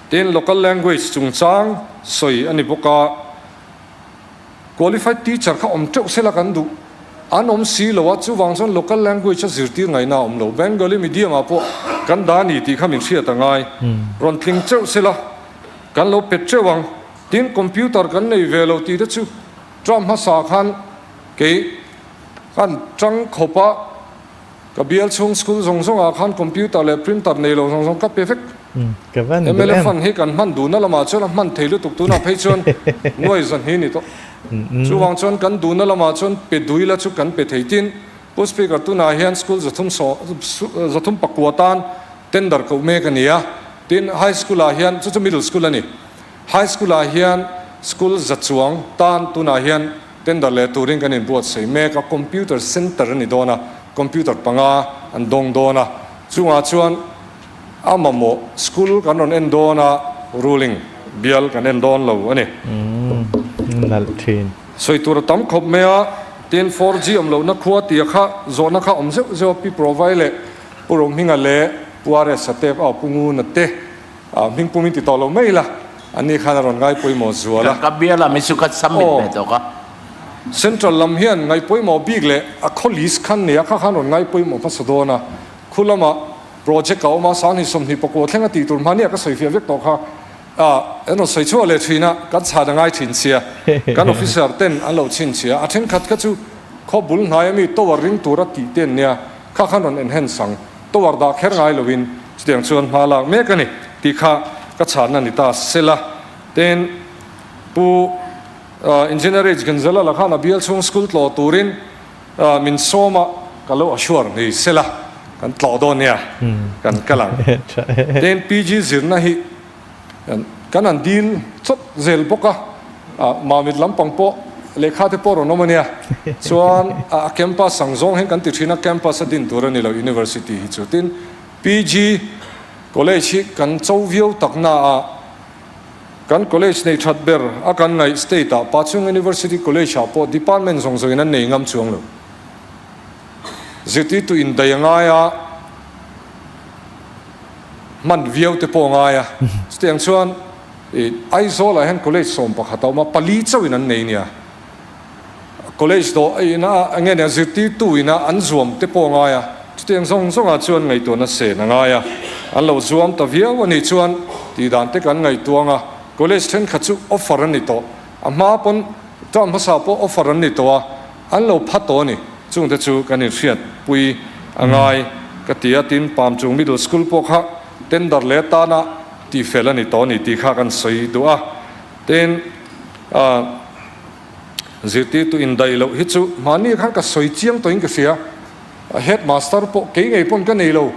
Tin, local language chungchang sawi a ni bawk a. Qualified teacher kha awm teuh sela kan duh. An awm si lo a, chuvang chuan local language a zirtir ngaihna a awm lo. Bengali medium ah pawh kan dah a ni tih kha min hriat a ngai. Rawn tling teuh sela kan lo pet teuh ang. Tin, computer kan nei ve lo tih te chu term hmasa khan kei khan tang khawp a. Ka bial chhung school zawng zawngah khan computer leh printer nei lo zawng zawng ka pe vek. Mla fund hi kan hman duhna lamah chuan a hman thei lutuk tunah phei chuan nuai zahnih ni tawh. Chuvang chuan kan duhna lamah chuan pe dui la chu kan pe thei tin Pu Speaker tunah hian school 309 tan tender koh mek a ni a. Tin high school ah hian chu chu middle school a ni. High school ah hian school za chuang tan tunah hian Tender leh turin kan inbuatsaih mek a, computer center a ni dawn a, computer panga an dawng dawn a, chungah chuan a mamawh school kan rawn en dawn a, ruling bial kan en dawn lo a ni. Nalh thin. Sawi tur a tam khawp mai a, tin 4G awm lohna khua tia kha zawhna kha awm zeuh zeuh a, Pi Provai leh Pu Rohminga leh Pu RS-a te, Pu Nguna te. Hming pum in ti tawh lo mai la, an ni khan a rawn ngai pawimawh zual a. Ka bial a mi chu ka submit ve tawk a. Central lam hian ngai pawimawh bik leh a khaw list khan nei a, kha khan rawn ngai pawimawh hmasa dawn a. Khu lama project a awm a, 2029 thleng a tih tur hmahnia ka sawi fiah vek tawh kha an rawn sawi chhuah leh thin a, kan chhan a ngai thin sia. Kan officer ten an lo chhinchhia a, thenkhat kha chu khaw bul hnai ami tower ring tura tih te an nia, kha khan rawn enhance ang. Tower dah kher ngai loin chutiang chuan hma lak mek a ni tih kha ka chhanna ni ta sela. Tin, Pu Engineer H. Gonzalo la khan a bial chhung school tlawh turin min sawm a, ka lo assure ni sela kan tlawh dawn nia, kan kal ang. Tin, PG zirna hi Kan han dil chawp zel bawk a, Mamit lampang pawh lehkha te pawh rawn awm a nia. Chuan a campus ang zawng hian kan ti thin a, campus a din tur a ni lo University hi chu. Tin, PG College hi kan cho viau tak na a, kan college nei that ber a kan ngaih state ah Pachung University College ah pawh department zawng zawng in an nei ngam chuang lo. Zirtirtu indaih a ngai a. Hman viau te pawh a ngai a, chutiang chuan i Aizawl ah hian college 11 a awm a, pali chauh in an nei nia. College dawh a ina enge nia zirtirtu ina an zuam te pawh a ngai a, chutiang zawng zawng ah chuan ngaihtuahna sen a ngai a, an lo zuam ta viau a nih chuan tih dan te kan ngaihtuang a, college thenkhat chu offer an ni tawh, a hma pawn term hmasa pawh offer an ni tawh a, An lo phat tawh a ni. Chungte chu kan inhriatpui a ngai ka ti a, tin Pamchung Middle School pawh kha tender leh atana tihfel a ni tawh a ni tih kha kan sawi duh a. Tin, zirtirtu indaih loh hi chu mahni khan ka sawi chiang tawhin ka hria. Headmaster pawh kei ngei pawn ka nei lo.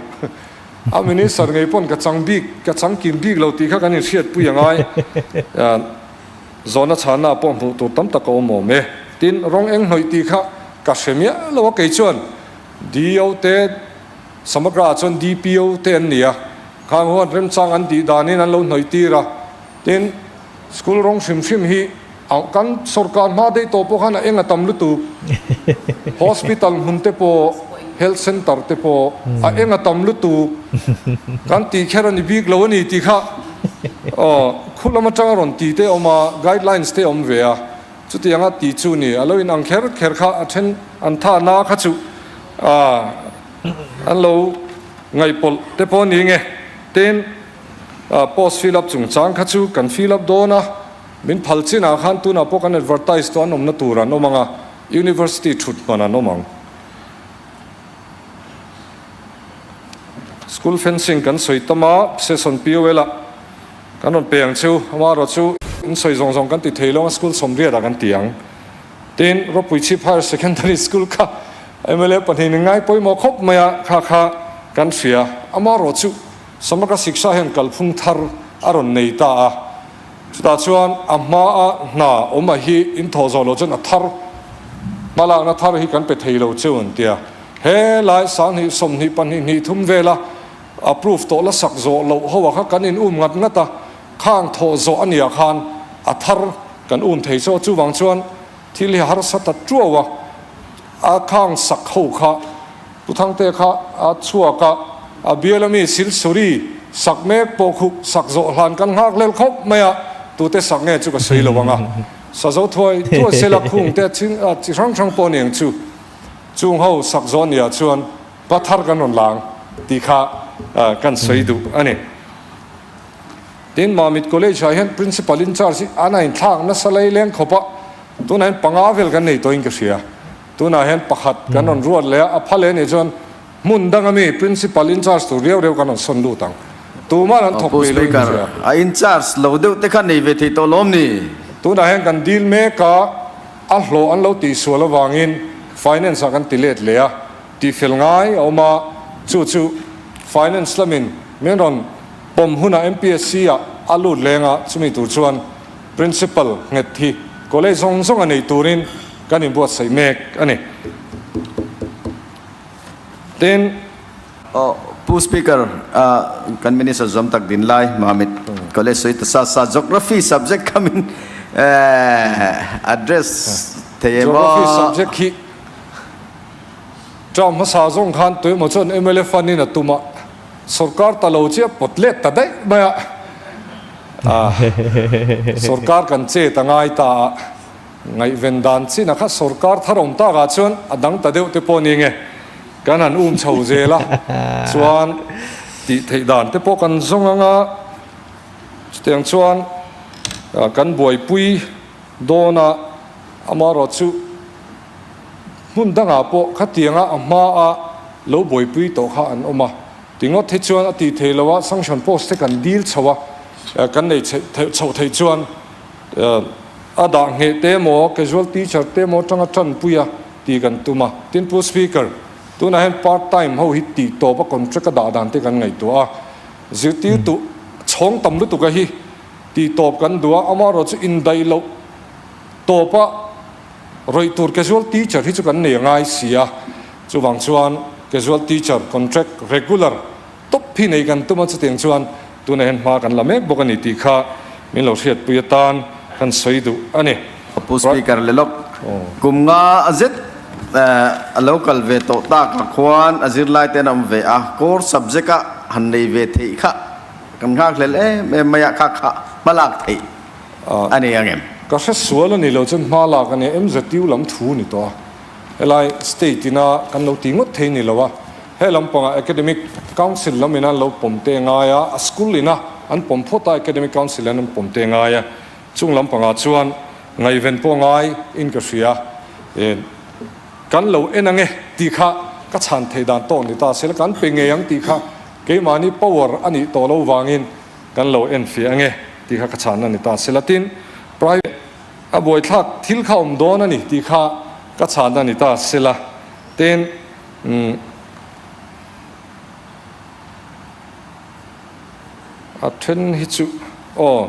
A minister ngei pawn ka chang bik, ka chang kim bik lo tih kha kan inhriatpui a ngai. Zawhna chhanna pawh hmuh tur tam tak a awm awm e. Tin, rawng eng hnawih tih kha ka hre miah lo a, kei chuan DO te, Samagra ah chuan DPO te an ni a, khang huan remchang an tih danin an lo hnawih tir a. Tin, school rawng hrim hrim hi kan sorkar hma daih tawh pawh khan a eng a tam lutuk. Hospital hmun te pawh, health centre te pawh a eng a tam lutuk. Kan tih kher a ni bik lo a ni tih kha aw khu lam atanga rawn tih te a awm a, guidelines te a awm ve a. Chutianga tih chu ni, a lo inang kher kher kha a then an tha na kha chu an lo ngaihpawlh te pawh a ni nge. Tin, post fill up chungchang kha chu kan fill up dawn a, min phal chinah khan tunah pawh kan advertise tawh an awmna tur an awm ang a, University thut hman an awm ang. School fencing kan sawi tam a, session POL ah kan rawn pe ang chu, amaherawh chu in sawi zawng zawng kan ti thei lo a, school sawmriatah kan ti ang. Tin, Ropuichhip Higher Secondary School kha mla pahnihin in ngai pawimawh khawp mai a, kha kha kan hria. Amaherawh chu Samagra Shiksha hian kalphung thar a rawn nei ta a, chutah chuan a hmaa hna awm a hi in thawh zawh loh chuan a thar hmalakna thar hi kan pe thei lo cheu an tia. He lai 20 22 hnih thum vela approve tawh la sak zawh loh ho ah kha kan in um ngat ngat a, khang thawh zawh a nia khan a thar kan um thei chaw chuvang chuan thil hi harsa ta tuau a, a khang sak ho kha Pu Thangte kha a chhuak a, a bial ami Silsuri sak mek pawh khu sak zawh hlan kan nghak lel khawp mai a, tute sak nge chu ka sawi lo ang a, sa zo thuai thuai sela khung te chi hrang hrang pawh a ni ang chu. Chung ho sak zawh nia chuan pa thar kan rawn lang tih kha kan sawi duh a ni. Tin, Mamit College ah hian Principal in charge hi an a inthlak nasa lei leng khawp a, tunah hian panga vel kan nei tawhin ka hria. Tunah hian pakhat kan rawn ruat leh a, a pha leh nih chuan hmun dang ami Principal in charge tur riau riau kan rawn sawn lut ang. Tuman an thawk Pu peih loin ka Speaker, hria. a in charge lo deuh te kha nei ve thei tawh lawm ni? Tunah hian kan deal mek a. A hlawh an lo tihsual avangin Finance ah kan ti let leh a, tihfel ngai a awm a, chu chu Finance lamin min rawn pawm hunah MPSC ah a lut leng a, chumi tur chuan Principal nghet hi College zawng zawng a nei turin kan inbuatsaih mek a ni. Tin. Aw, Pu Speaker, kan Minister zawm tak din lai, Mamit College sawi ta sa sa, Geography subject kha min address thei em aw? Geography subject hi term hmasa zawng khan tuemaw chuan mla fund in a tum a, sorkar ta lo chiah pawt let ta daih mai a, sorkar kan chet a ngai ta a. Ngaihven dan chin a kha sorkar thar awm tak ah chuan a dang ta deuh te pawh ni nge kan han um chho zel a, chuan tih theih dan te pawh kan zawng ang a, chutiang chuan kan buaipui dawn a, amaherawhchu hmun dangah pawh khatianga a hma a lo buaipui tawh kha an awm a, tingawt hi chuan a tih theih loh a, sanction post te kan dil chho a, kan nei chhoh theih chuan. A dah ngheh te emaw, casual teacher te emaw atanga tanpui a tih kan tum a. Tin, Pu Speaker, tunah hian part time ho hi tih tawp a contract a dah dan te kan ngaihtuah a. Zirtirtu chhawng tam lutuk a hi tih tawp kan duh a, amaherawh chu indaih loh tawp a rawih tur casual teacher hi chu kan nei a ngai si a. Chuvang chuan casual teacher contract regular Top hi nei kan tum a, chutiang chuan tunah hian hma kan la mek bawk a ni tih kha min lo hriatpui atan kan sawi duh a ni. Pu Speaker le lawk, kum nga zet a lo kal ve tawh tak ah khuan a zirlai te an awm ve a, core subject a han nei ve theih kha kan nghakhlel em em mai a, kha kha hma lak theih a ni ang em? Ka hre sual a ni lo chuan hma lak a nia, MZU lam thu a ni tawh a, helai state ina kan lo ti ngawt thei ni lo a, He lampangah Academic Council lam in an lo pawm te ngai a, a school ina an pawm phawt a, Academic Council in an pawm te ngai a, chung lampangah chuan ngaihven pawh ngai in ka hria. E, kan lo en ange tih kha ka chhan theih dan tawk ni ta se la, kan pe ngei ang tih kha keimahni power a nih tawh lo vangin kan lo en fiah ange tih kha ka chhanna ni ta se la. Tin, private a buaithlak thil kha awm dawn a ni tih kha ka chhanna ni ta se la. Tin. Umm a then hi chu aw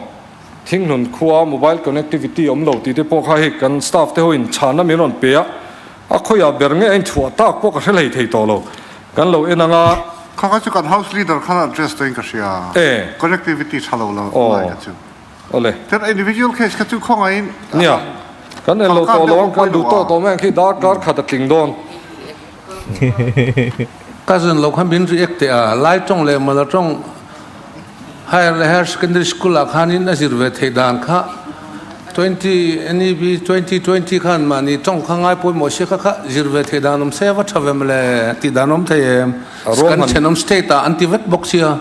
Thinghnun khua mobile connectivity awm lo tih te pawh kha hei kan staff te ho in chhanna min rawn pe a, a khawiah ber nge a inthuah tak pawh ka hre hlei thei tawh lo. Kan lo en ang a. Kha kha chu kan House Leader khan address tawhin ka hria. E. Connectivity tha lo lo lai kha chu. Awle. Tin individual case kha chu khawngaihin Nia. Kan en lo tawh lo ang, kan duh tawh tawh mai ang khi darkar khat a tling dawn. Cousin lo kha min react teh a, Lai tawng leh Mala tawng Higher leh Higher Secondary School ah khanin a zir ve theih dan kha 20 NEP 2020 khan mahni tawng kha ngai pawimawh sia kha kha zir ve theih dan awm se va tha ve mawle tih dan awm thei em? Kan thenawm state ah an ti vek bawk sia.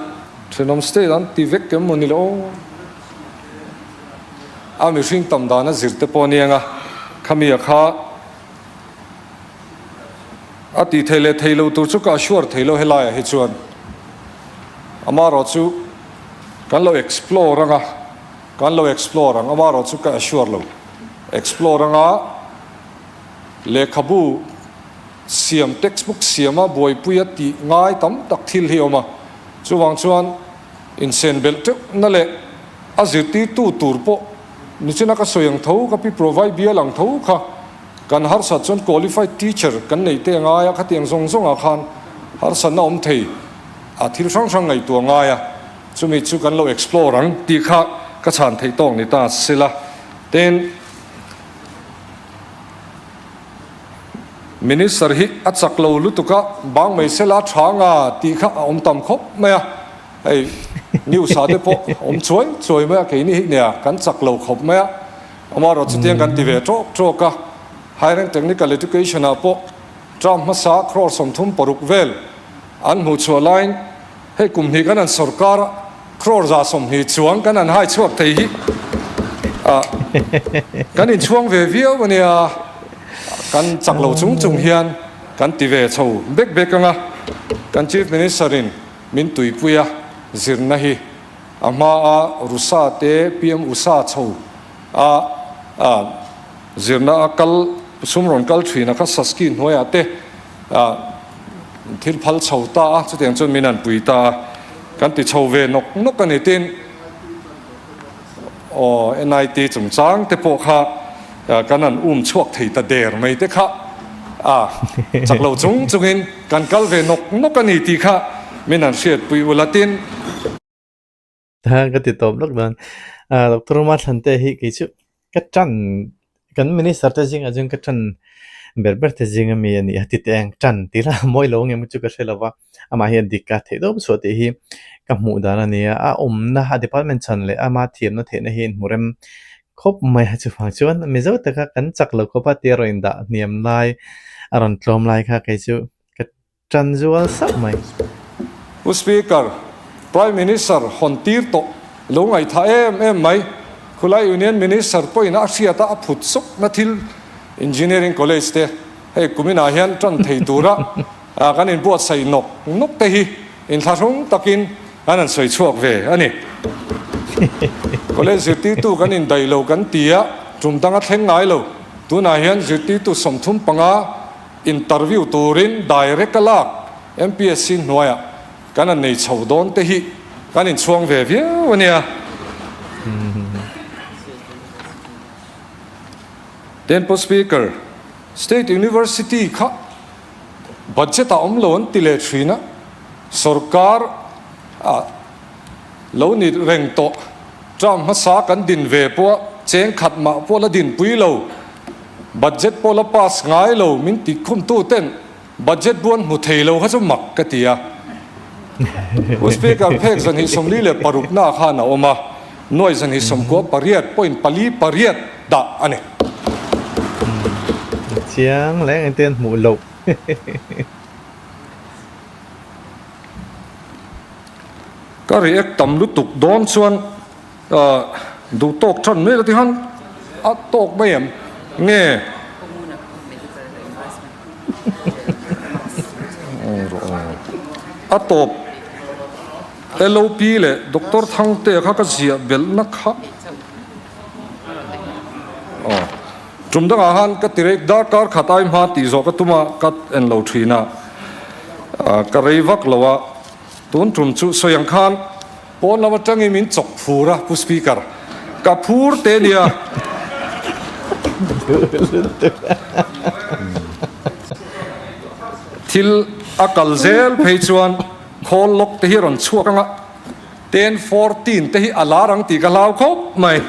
Thenawm state an ti vek em maw ni le aw. A mihring tam dan a zir te pawh aniang a, khami a kha a tih theih leh theih loh tur chu ka assure thei lo helaiah hi chuan. Amaherawhchu kan lo explore anga, kan lo explore ang, amaherawhchu ka assure lo. Explore anga lehkhabu siam, textbook siama buaipuia tih ngai tam tak thil hi a awm a. Chuvang chuan insen belh teuh na leh a zirtirtu tur pawh nichina ka sawi ang tho, ka pi provide bial ang tho kha kan harsat chuan qualified teacher kan neih te a ngai a, khatiang zawng zawngah khan harsatna awm thei a thil hrang hrang ngaihtuah ngai a, chumi chu kan lo explore ang tih kha ka chhan theih tawk ni ta sela. Tin. Minister hi a chak lo lutuk a, bang mai sela tha nga tih kha a awm tam khawp mai a, hei news ah te pawh awm chuai chuai mai a, keini hi nia kan chak lo khawp mai a, amaherawh chutiang kan ti ve tawk tawk a, Higher and Technical Education ah pawh term hmasa crore 36 vel an hmuh chhuah laiin Hei kum hnih kan han sawrkar a, crore 120 chuang kan han hai chhuak thei hi ah kan inchhuang ve viau a nia, kan chak lo chung chung hian kan ti ve chho bek bek ang a, kan Chief Minister in min tuipui a zirna hi a hma a Rusa te PM Usa chho a ah zirna a kal sum rawn kal thin a kha Saski hnuaiah te Ah, thil phal chho ta a, chutiang chuan min han pui ta a, kan ti chho ve nawk nawk a ni. Tin, aw, NIT chungchang te pawh kha kan han um chhuak thei ta der mai te kha, ah, chak lo chung chungin kan kal ve nawk nawk a ni tih kha min han hriatpui ula. Tin. Ka ti tawp lawk dawn. Doctor Mathlan te hi kei chu ka tan kan minister te zingah chuan ka tan ber ber te zing ami a ni a ti teh ang tan tih lah mawi lo ang em chu ka hre lo va amah hian dik a theih dawp chhuah tih hi ka hmuh dan a ni a a awmna a department chhan leh ama thiamna theihna hi a inhmu rem khawp mai a chuvang chuan mizo taka kan chak lo khawp a tia rawn indah hniam lai a rawn tlawm lai kha kei chu ka Ṭan zual sauh mai. Pu Speaker, Prime Minister hawn tir tawh lo ngaihthah em em mai. Khulai Union Minister pawhin a hriat a, a phut sawkna thil Engineering College te hei kuminah hian ṭan thei tura kan inbuatsaih nawk nawk te hi inthlahrung takin kan han sawi chhuak ve a ni. College zirtirtu kan indaih lo kan ti a, ṭum danga thleng ngai lo. Tunah hian zirtirtu 35 Interview turin direct a lak MPSC hnuaiah kan han nei chho dawn te hi kan inchhuang ve viau a nia. Tin Pu Speaker, State University kha budget ah awm lo an ti leh thin a, sorkar ah lo ni reng tawh term hmasa kan din ve pawh a cheng khat mah pawh la dinpui lo. Budget pawh la pass ngai lo min ti khumtu ten budget buan hmu thei lo kha chu mak ka ti a. Pu Speaker phek 246 na khan a awm a, nuai 298 point dah a ni. Chiang leng engtin an hmuh loh. Ka react tam lutuk dawn chuan. Duh tawk than mai la ti han a tawk mai em nge? A tawp LOP leh Doctor Thangtea kha ka ziah belhna kha aw tum dangah khan ka ti rei darkar khat ai hma tih zawh ka tum a ka en lo thin a ka rei vak lo a tun tum chu sawi ang khan Pawn lam atangin min chawk phur a, Pu Speaker. Ka phur te nia. Thil. A kal zel phei chuan khawl lawk te hi a rawn chhuak ang a, ten 14 te hi a lar ang tih ka hlau khawp mai.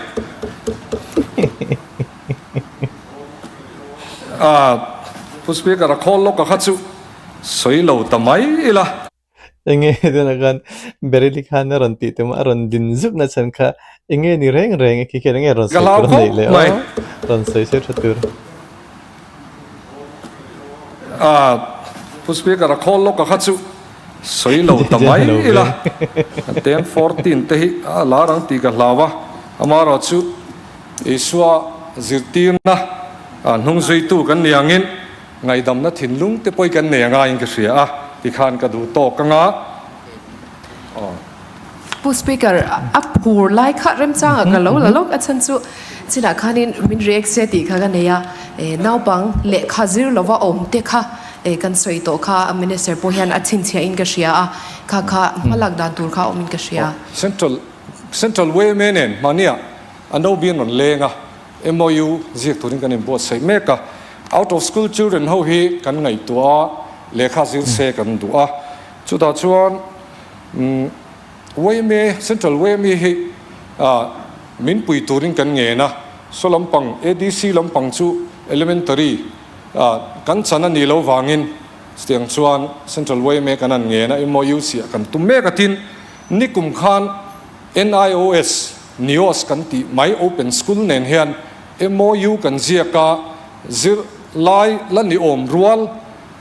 Pu Speaker a khawl lawk a kha chu sawi lo ta mai ila. Enge tunah khan Berili khan a rawn tih tum a, a rawn din zuk na chhan kha enge ni reng reng e khi khian enge rawn Ka sawi hlau tur a neih khawp leh mai. aw, rawn sawi sawi tha tur. Ah, Pu Speaker a khawl lawk a kha chu sawi lo ta mai ila, ten 14 te hi a lar ang tih ka hlau a, amaherawhchu Isua zirtirna hnung zuitu kan ni angin Ngaihdamna thinlung te pawh i kan nei a ngaiin ka hria a, tikhan ka duh tawk anga aw. Pu Speaker, a phur lai kha remchangah ka lo la lawk a chhan chu chinah khanin min react se tih kha ka nei a, naupang lehkha zir lova awm te kha kan sawi tawh kha Minister pawh hian a chhinchhiahin ka hria a, kha kha hmalak dan tur kha awmin ka hria. Central Central yma nen hmahniah a nobian rawn leng a, MOU ziak turin kan inbuatsaih mek a, out of school children ho hi kan ngaihtuah a, lehkha zir se kan duh a, chutah chuan yma, Central yma hi min pui turin kan ngen a, saw lampang ADC lampang chu elementary kan chan a nih loh vangin chutiang chuan Central yma kan han ngen a, MOU chiah kan tum mek a, tin nikum khan NIOS, NIOS kan tih mai Open School nen hian MOU kan ziak a, zir lai la ni awm rual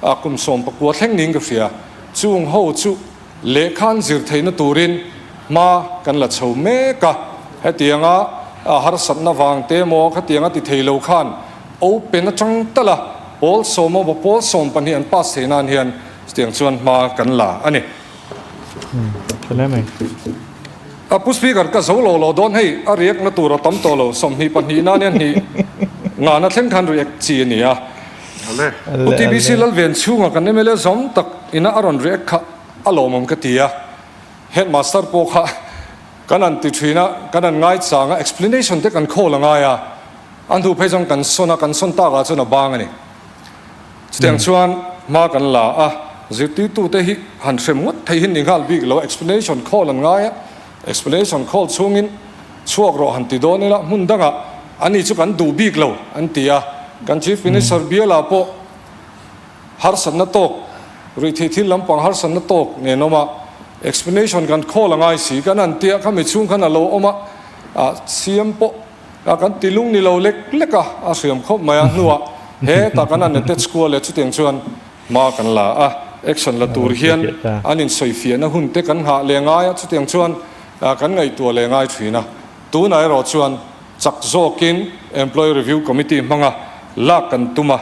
a kum 19 thleng niin ka hria. Chung ho chu lehkha an zir theihna turin hma kan la chho mek a, hetianga harsatna vang te emaw khatianga ti thei lo khan Open atang tal a pawl sawm emaw pawl 12 an pass theih nan hian chutiang chuan hma kan la a ni. A Pu Speaker ka zo lo lo dawn hei a react na tur a tam tawh lo 22 na nia hnih ngana thleng khan react chi a ni a. Pu TBC Lalven chhunga kan mla zawm tak ina a rawn react kha a lawmawm ka ti a. Headmaster pawh kha kan han ti thin a, kan han ngaichang a, explanation te kan call a ngai a, a hnu phei chuan kan sawn a, kan sawn takah chuan a bang a ni. Chutiang chuan hma kan la a, zirtirtute hi han hrem ngawt thei hi ni nghal bik lo a, explanation call an ngai a, explanation call chhungin chhuak rawh han ti dawn ila hmun dangah ani chu kan duh bik lo an ti a, kan Chief Minister bialah pawh harsatna tawk, ruihtheih thil lampang harsatna tawk nen awm a, explanation kan call a ngai si kan han tia khami chhung khan a lo awm a, CM pawh. A kan ti lung ni lo lek lek a, a hriam khawp mai a, hnuah hetah kan han attach kual leh chutiang chuan hma kan la a, action la tur hian an insawifiahna hun te kan nghah leh ngai a, chutiang chuan kan ngaihtuah leh ngai thin a, tunah erawh chuan chak zawkin Employee Review Committee hmanga lak kan tum a,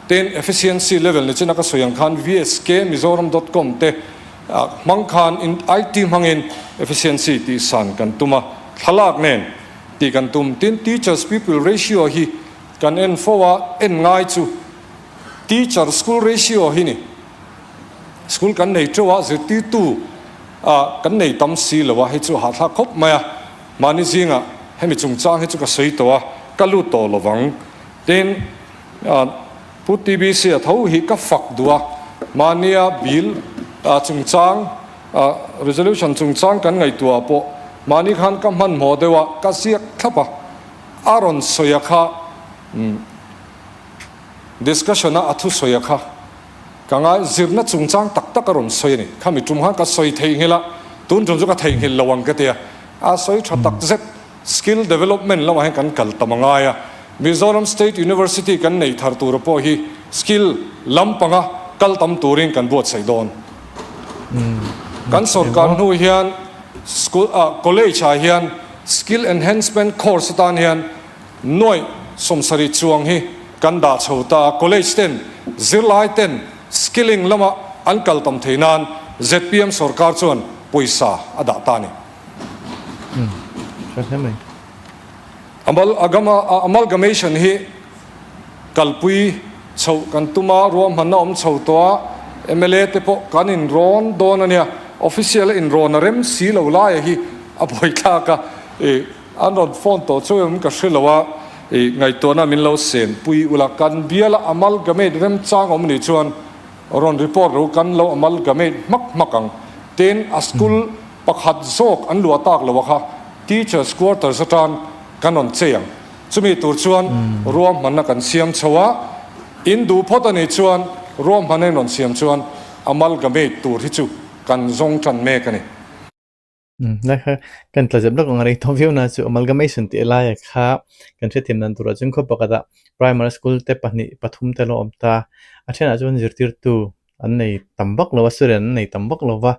tin efficiency level ni china ka sawi ang khan VSK Mizoram dot com te hmang khan IT hmangin efficiency tihsan kan tum a, thlalak nen. Tih kan tum. Tin, teachers pupil ratio hi kan en fo a, en ngai chu teacher school ratio hi ni. School kan nei teuh a, zirtirtu ah kan nei tam si lo a, hei chu hahthlak khawp mai a. Mahni zingah hemi chungchang hi chu ka sawi tawh a, ka lut tawh lo vang. Tin, Pu TBC a tho hi ka fak duh a, mahnia bill chungchang, Resolution chungchang kan ngaihtuah pawh mahni khan ka hmanhmawh deuh a, ka ziak thlap a, a rawn sawi a kha discussion a a thusawi a kha ka ngai zirna chungchang tak tak a rawn sawi a ni. Khami tum khan ka sawi theihnghilh a, tun tum chu ka theihnghilh lo ang ka ti a, a sawi tha tak zet. Skill development lamah hian kan kal tam a ngai a, Mizoram State University kan nei thar tura pawh hi skill lampanga kal tam turin kan buatsaih dawn. Kan sorkar hnu hian school ah college ah hian skill enhancement course atan hian nuaih 70 chuang hi kan dah chho ta a, college ten zirlai ten skilling lama an kal tam thei nan zpm sorkar chuan pawisa a dah ta a ni. Amalgamation hi kalpui chhoh kan tum a, ruahmanna awm chho tawh a, mla te pawh kan inrawn dawn a nia, official a inrawn a rem si lo laia hi a buaithlak a, ih an rawn phone tawh chu em ka hre lo a, ih ngaihtuahna min lo senpui ula, kan biala amalgamate remchang awm nih chuan. rawn report ro kan lo amalgamate hmak hmak ang. Tin, a school pakhat zawk an luah tak lo a kha teachers quarters atan kan rawn chei ang. Chumi tur chuan ruahmanna kan siam chho a, in duh phawt a nih chuan ruahmanna in rawn siam chuan amalgamate tur hi chu kan zawng tan mek a ni. Lai kha kan tla zep lawk ang a rei tawh viau na chu amalgamation tih laia kha kan hrethiam dan turah chuan khaw pakhatah primary school te pahnih pathum te lo awm ta a thenah chuan zirtirtu an nei tam vak lo a student an nei tam vak lo va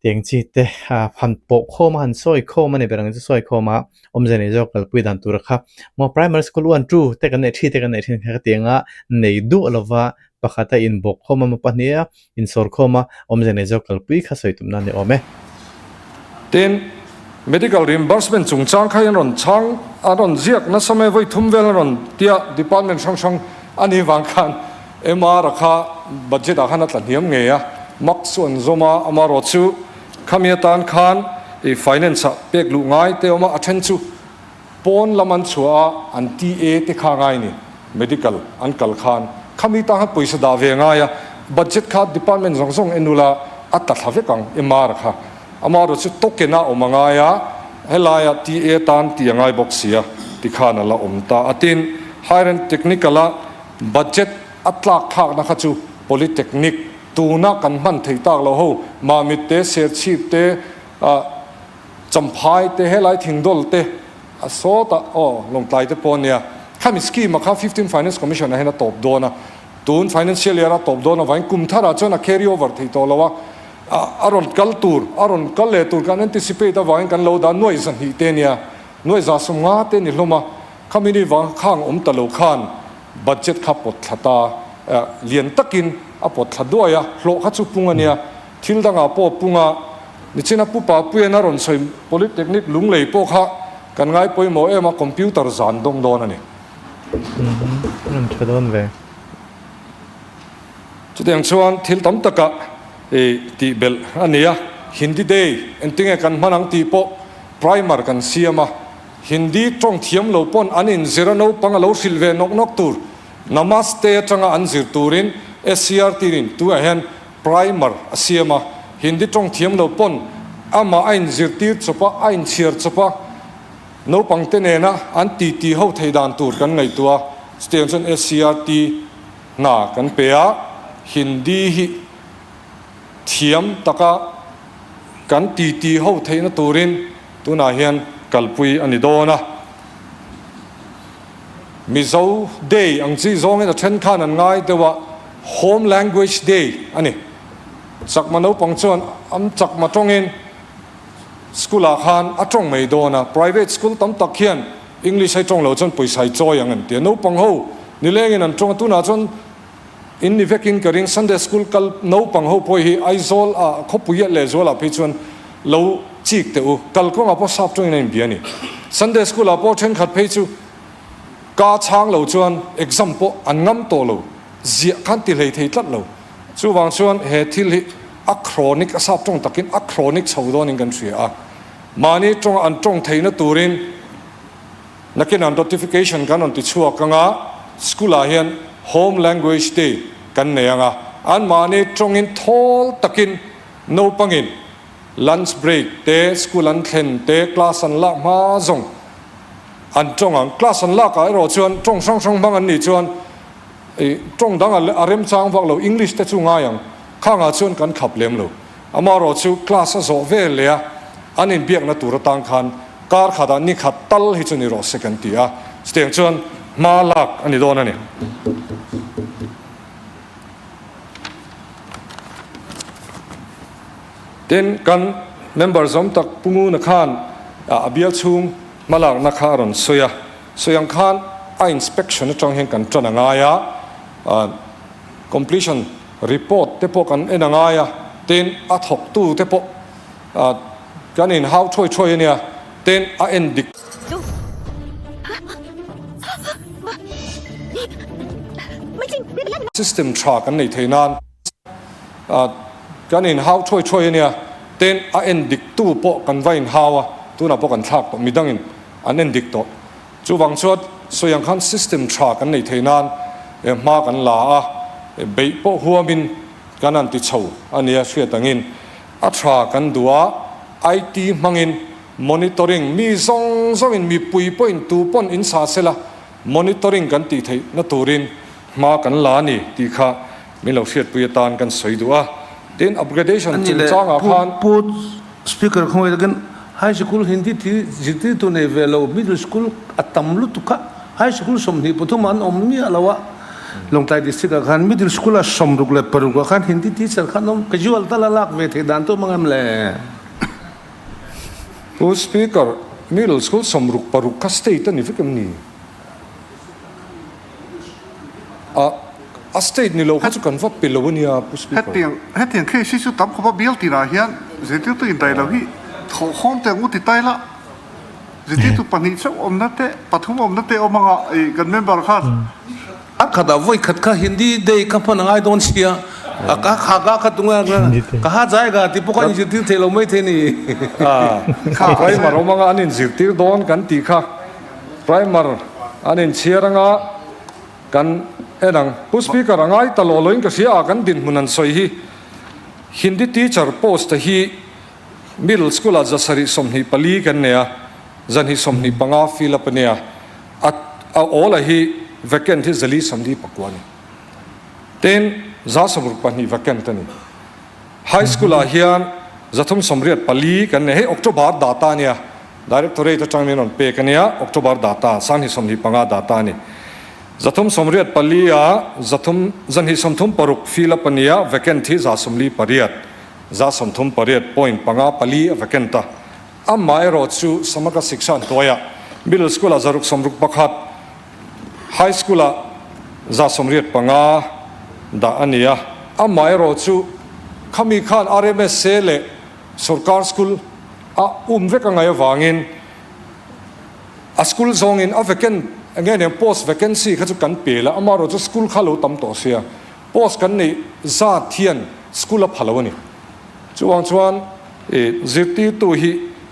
tiang chi te ah han pawh khawm a han sawi khawm a ni ber ang chu sawi khawm a awmze nei zawk kalpui dan tura kha maw primary school one two te kan neih three te kan neih thin kha tiang a nei duah lo va Pakhat a inbawk khawm a, pahnih a insawr khawm a, awmze nei zawk kalpui kha sawi tumna a ni awm e. Tin, Medical reimbursement chungchang kha an rawn chhang, an rawn ziak nasa mai, vawi thum vel an rawn tia department hrang hrang a nih vang khan MR a kha budget ah khan a tla hniam ngei a, mak chu an zawm a, amarawh chu khami atan khan i finance ah pek luh ngai te awm a, a then chu Pawn lam an chhuah a, an TA te kha ngai ni, medical an kal khan khami tan khan pawisa dah ve ngai a, budget kha department zawng zawng en ula a tla thla vek ang MR kha. Amaherawh chu token a awm a ngai a, helaia TA tan tih a ngai bawk si a, tikhan a la awm ta a. Tin, higher and technical a budget a tlak thlakna kha chu polytechnic tuna kan hman theih tak loh ho, Mamit te, Serchhip te, ah, Champhai te helai thingdawl te a sawt a, aw Lawngtlai te pawh ania. Khami scheme a kha Fifteen Finance Commission ah hian a tawp dawn a, tun financial year a tawp dawn avangin kum thar ah chuan a carry over thei tawh lo a, a rawn kal tur, a rawn kal leh tur kan anticipate avangin kan lo dah nuaih zahnih te ania, nuaih za sawmnga te ni hlawm a, khami ni vang khang awm ta lo khan budget kha pawt thla ta, lian takin a pawt thla duai a, hlawh kha chu pung ania. Thil dangah pawh punga nichina Pu Papuian a rawn sawi Polytechnic Lunglei pawh kha kan ngai pawimawh em a, computer zan dawng dawn a ni. Rawn tha dawn ve. Chutiang chuan thil tam takah tih belh a ni a, Hindi Day engtinge kan hman ang tih pawh primer kan siam a, Hindi tawng thiam lo pawn an inzir a naupang a lo hrilh ve nawk nawk tur Namaste atanga an zir turin SCRT in tunah hian Primer a siam a, Hindi tawng thiam lo pawn amah a inzirtir chawp a, a inchhiar chawp a, naupang te nena an titi ho thei dan tur kan ngaihtuah a, chutiang chuan SCRT hna kan pe a, Hindi hi thiam taka kan titi ho theihna turin tunah hian kalpui a ni dawn a. Mizo Day ang chi zawngin a then khan an ngai deuh a, Home Language Day a ni. Chakma naupang chuan an chakma tawngin school ah khan a tawng mai dawn a, private school tam tak hian English ai tawng lo chuan pawisa i chawi ang an ti a, naupang ho nilengin an tawng a, tunah chuan in ni vekin ka ring Sunday school kal naupang ho pawh hi Aizawl ah khawpui ah lehzual ah phei chuan lo chik teh u, kalkawngah pawh sap tawngin a inbia a ni. Sunday school ah pawh thenkhat phei chu Ka chhang lo chuan exam pawh an ngam tawh lo, ziah khan ti hlei thei tlat lo. Chuvang chuan he thil hi a chronic, a sap tawng takin a chronic chho dawnin kan hria a. Mahni tawnga an tawng theihna turin nakinah notification kan rawn ti chhuak anga school ah hian home language day kan nei anga anmahni tawngin thawl takin naupangin lunch break te, school an thlen te, class an lak hma zawng An tawng ang. Class an lak ah erawh chuan tawng hrang hrang hmang an nih chuan ih tawng dang a remchang vak lo, English te chu ngai ang. Khang ah chuan kan khap lem lo. Amaherawh chu class a zawh vel leh a, an inbiakna tur atang khan kar khat ah ni khat tal hi chu ni rawh se kan ti a, chutiang chuan hma lak a ni dawn a ni. Tin, kan member zawm tak Pu Nguna khan a bial chhung hmalakna kha a rawn sawi a, sawi ang khan a inspection atang hian kan tan a ngai a, completion report te pawh kan en a ngai a, tin a thawktu te pawh kan inhau thuai thuai a nia, tin a en dik. System tha kan nei thei nan. Kan inhau thuai thuai a nia, tin a en dik tu pawh kan va inhau a, tunah pawh kan thlak tawh, midangin an en dik tawh. Chuvang chuan sawi ang khan system tha kan nei thei nan hma kan la a, beih pawh huamin. Kan han ti chho a nia hriat angin a tha kan duh a, IT hmangin monitoring mi zawng zawngin mipui pawhin tu pawn in sa sela monitoring kan tih theih na turin hma kan la a ni tih kha min lo hriatpui atan kan sawi duh a. Tin, upgradation Ani leh chungchangah Pu khan. Pu Speaker khawngaih takin High School Hindi ti zirtirtu nei ve lo Middle School a tam lutuk a, High School 23 ah an awm miah lo a, Lawngtlai District ah khan Middle School ah 66 ah khan Hindi teacher khan awm casual tal a lak ve theih dan chu awm ang em le? Pu Speaker, Middle School 66 kha state a ni vek em ni? A a state ni lo kha chu kan va pe lo a nia Pu Speaker. Hetiang hetiang case hi chu tam khawp a bial tinah hian zirtirtu indaih lo hi thawhkhawm te ang u ti tai la. Zirtirtu pahnih chauh awmna te pathum awmna te awm anga i kan member khan. A khat ah vawi khat kha Hindi day ka hman a ngai dawn sia a ka kha ka kha tunge ka ha jaiga ti pawh kha in zirtir thei lo mai thei ni. Primer awm anga an inzirtir dawn kan tih kha. Primer an inchhiar anga kan en ang. Pu Speaker a ngai ta lo loin ka hria a kan dinhmun an sawi hi Hindi teacher post te hi middle school ah 724 kan nei a, 225 fill up a nia, a a awl a hi vacant hi 449 a ni. Tin, 62 vacant a ni. High school ah hian 384 kan nei, hei October data a nia. Directorate atang min rawn pek a nia, October data, 2025 data a ni. 384 ah zathum, 236 fill up a nia, vacant hi 148, 138 point panga pali a vacant a. Amaherawh chu Samagra Shiksha an tuai a, Middle School ah 661, High School ah 185 dah a ni a. Amaherawh chu khami khan RMSA leh Sorkar School a um vek a ngaih avangin a school zawngin a vacant enge aniang post vacancy kha chu kan pe la, amaherawh chu school kha lo tam tawh sia, post kan neih zat hian school a pha lo a ni. Chuvang chuan ih zirtirtu hi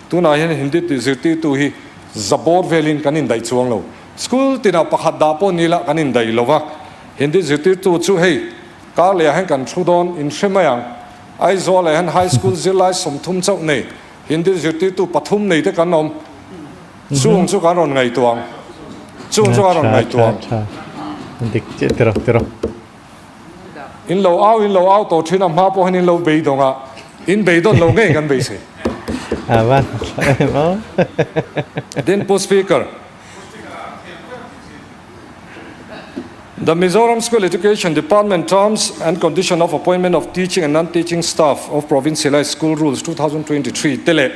tunah hian Hindi tih zirtirtu hi za bawr velin kan indaih chuang lo, school tinah pakhat dah pawh ni la kan indaih lo va, Hindi zirtirtu chu hei kar leh ah hian kan thu dawn in hre mai ang. Aizawl ah hian High School zirlai 30 chauh nei, Hindi zirtirtu pathum nei te kan awm. Chung chu kan rawn ngaihtuah ang. Chung chu kan rawn ngaihtuah ang. Dik chiah tiraw tiraw. In lo au in lo au tawh thin a hma pawh hian in lo beidawng a, in beidawn lo ngei kan beisei. A van tha em aw. Din Pu Speaker. The Mizoram School Education Department Terms and Condition of Appointment of Teaching and Non-Teaching Staff of Provincialized School Rules 2023 te leh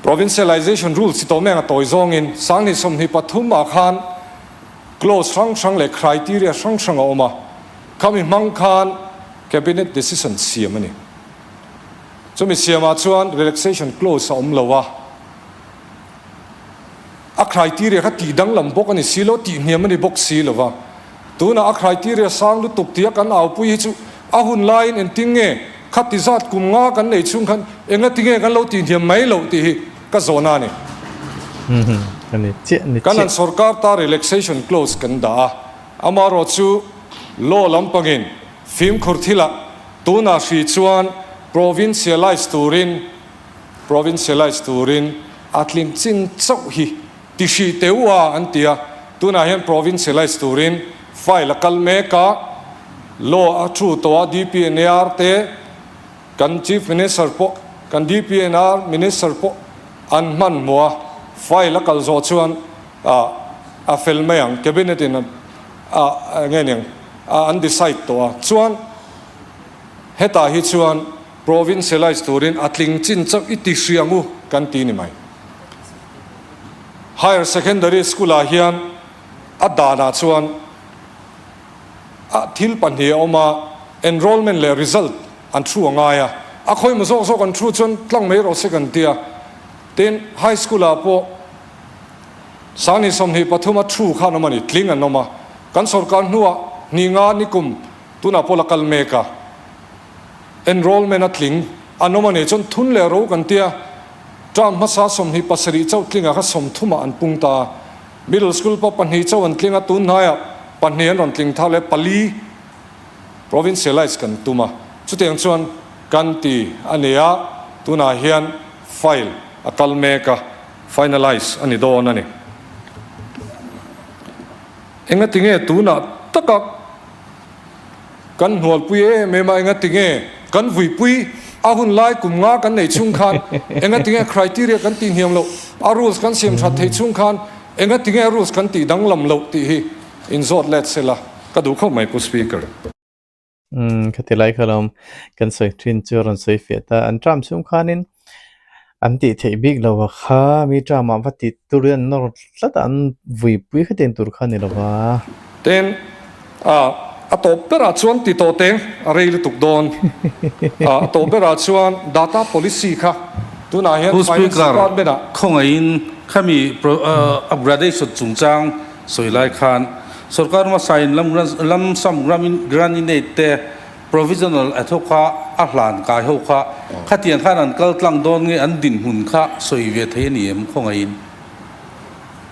Provincialization Rules chi tawh meng a tawi zawngin 2023 ah khan clause hrang hrang leh criteria hrang hrang a awm a, khami hmang khan Cabinet decision siam a ni. Chumi siamah chuan relaxation clause a awm lo a. A criteria kha tih danglam bawk a ni si lo, tih hniam a ni bawk si lo va. Tunah a criteria sang lutuk tia kan aupui hi chu a hun laiin engtin nge khati zat kum nga kan nei chhung khan engati nge kan lo tih hniam mai loh tih hi ka zawhna a ni. Kan han sorkar ta relaxation clause kan dah a, amaherawh chu law lampangin fimkhur thilah tunah hri chuan provincialise turin Provincialise turin a tling chin chauh hi ti hrih teh u a an ti a, tunah hian provincialise turin file a kal mek a, law a thu tawh a DPNR te kan Chief Minister pawh kan DPNR Minister pawh an hman hmuh a, file a kal zawh chuan a fel mai ang, Cabinet in a nge niang an decide tawh a, chuan hetah hi chuan Provincialise turin a tling chin chauh i ti hri ang u kan ti ni mai. Higher Secondary School ah hian a danah chuan a thil pahnih a awm a, enrollment leh result an thu a ngai a, a khawimaw zawk zawk an thu chuan tlang mai rawh se kan ti a. Tin, High School ah pawh 2023 a thu khan awm a ni, tling an awm a. Kan sorkar hnuah hnih nga nikum tunah pawh la kal mek a. Enrollment a tling an awm a nih chuan thun leh ro kan tia, term hmasa 27 chauh tlinga kha 30 ah an pung ta a, middle school pawh pahnih chauh an tling a, tun hnaiah pahnih an rawn tling thar leh pali. Provincialise kan tum a, chutiang chuan kan ti a ni a, tunah hian file a kal mek a, finalise a ni dawn a ni. Engatinge tunah taka kan hnualpui em em a, engatinge kan vuipui a hun lai kum nga kan nei chhung khan engatinge criteria kan tihhniam loh, a rules kan siam that theih chhung khan engatinge rules kan tih danglam loh tih hi inzawt let sela ka duh khawp mai Pu Speaker. Umm khati lai kha lawm kan sawi thin chu a rawn sawi fiah ta. An term chhung khanin an tih theih bik lo a kha mi term ah va tih turin an nawr tlat a, an vuipui khatiang tur kha a ni lo va. Tin, ah a tawp berah chuan ti tawh teng a rei lutuk dawn. Ah a tawp berah chuan data policy kha tunah hian Pu Finance Speaker, Department ah. khawngaihin khami upgradation chungchang sawi lai khan Sorkar hmasain lam sam graninate te provisional a thawk kha a hlan kai ho kha khatiang khan an kal tlang dawn nge an dinhmun kha sawi ve thei a ni em khawngaihin.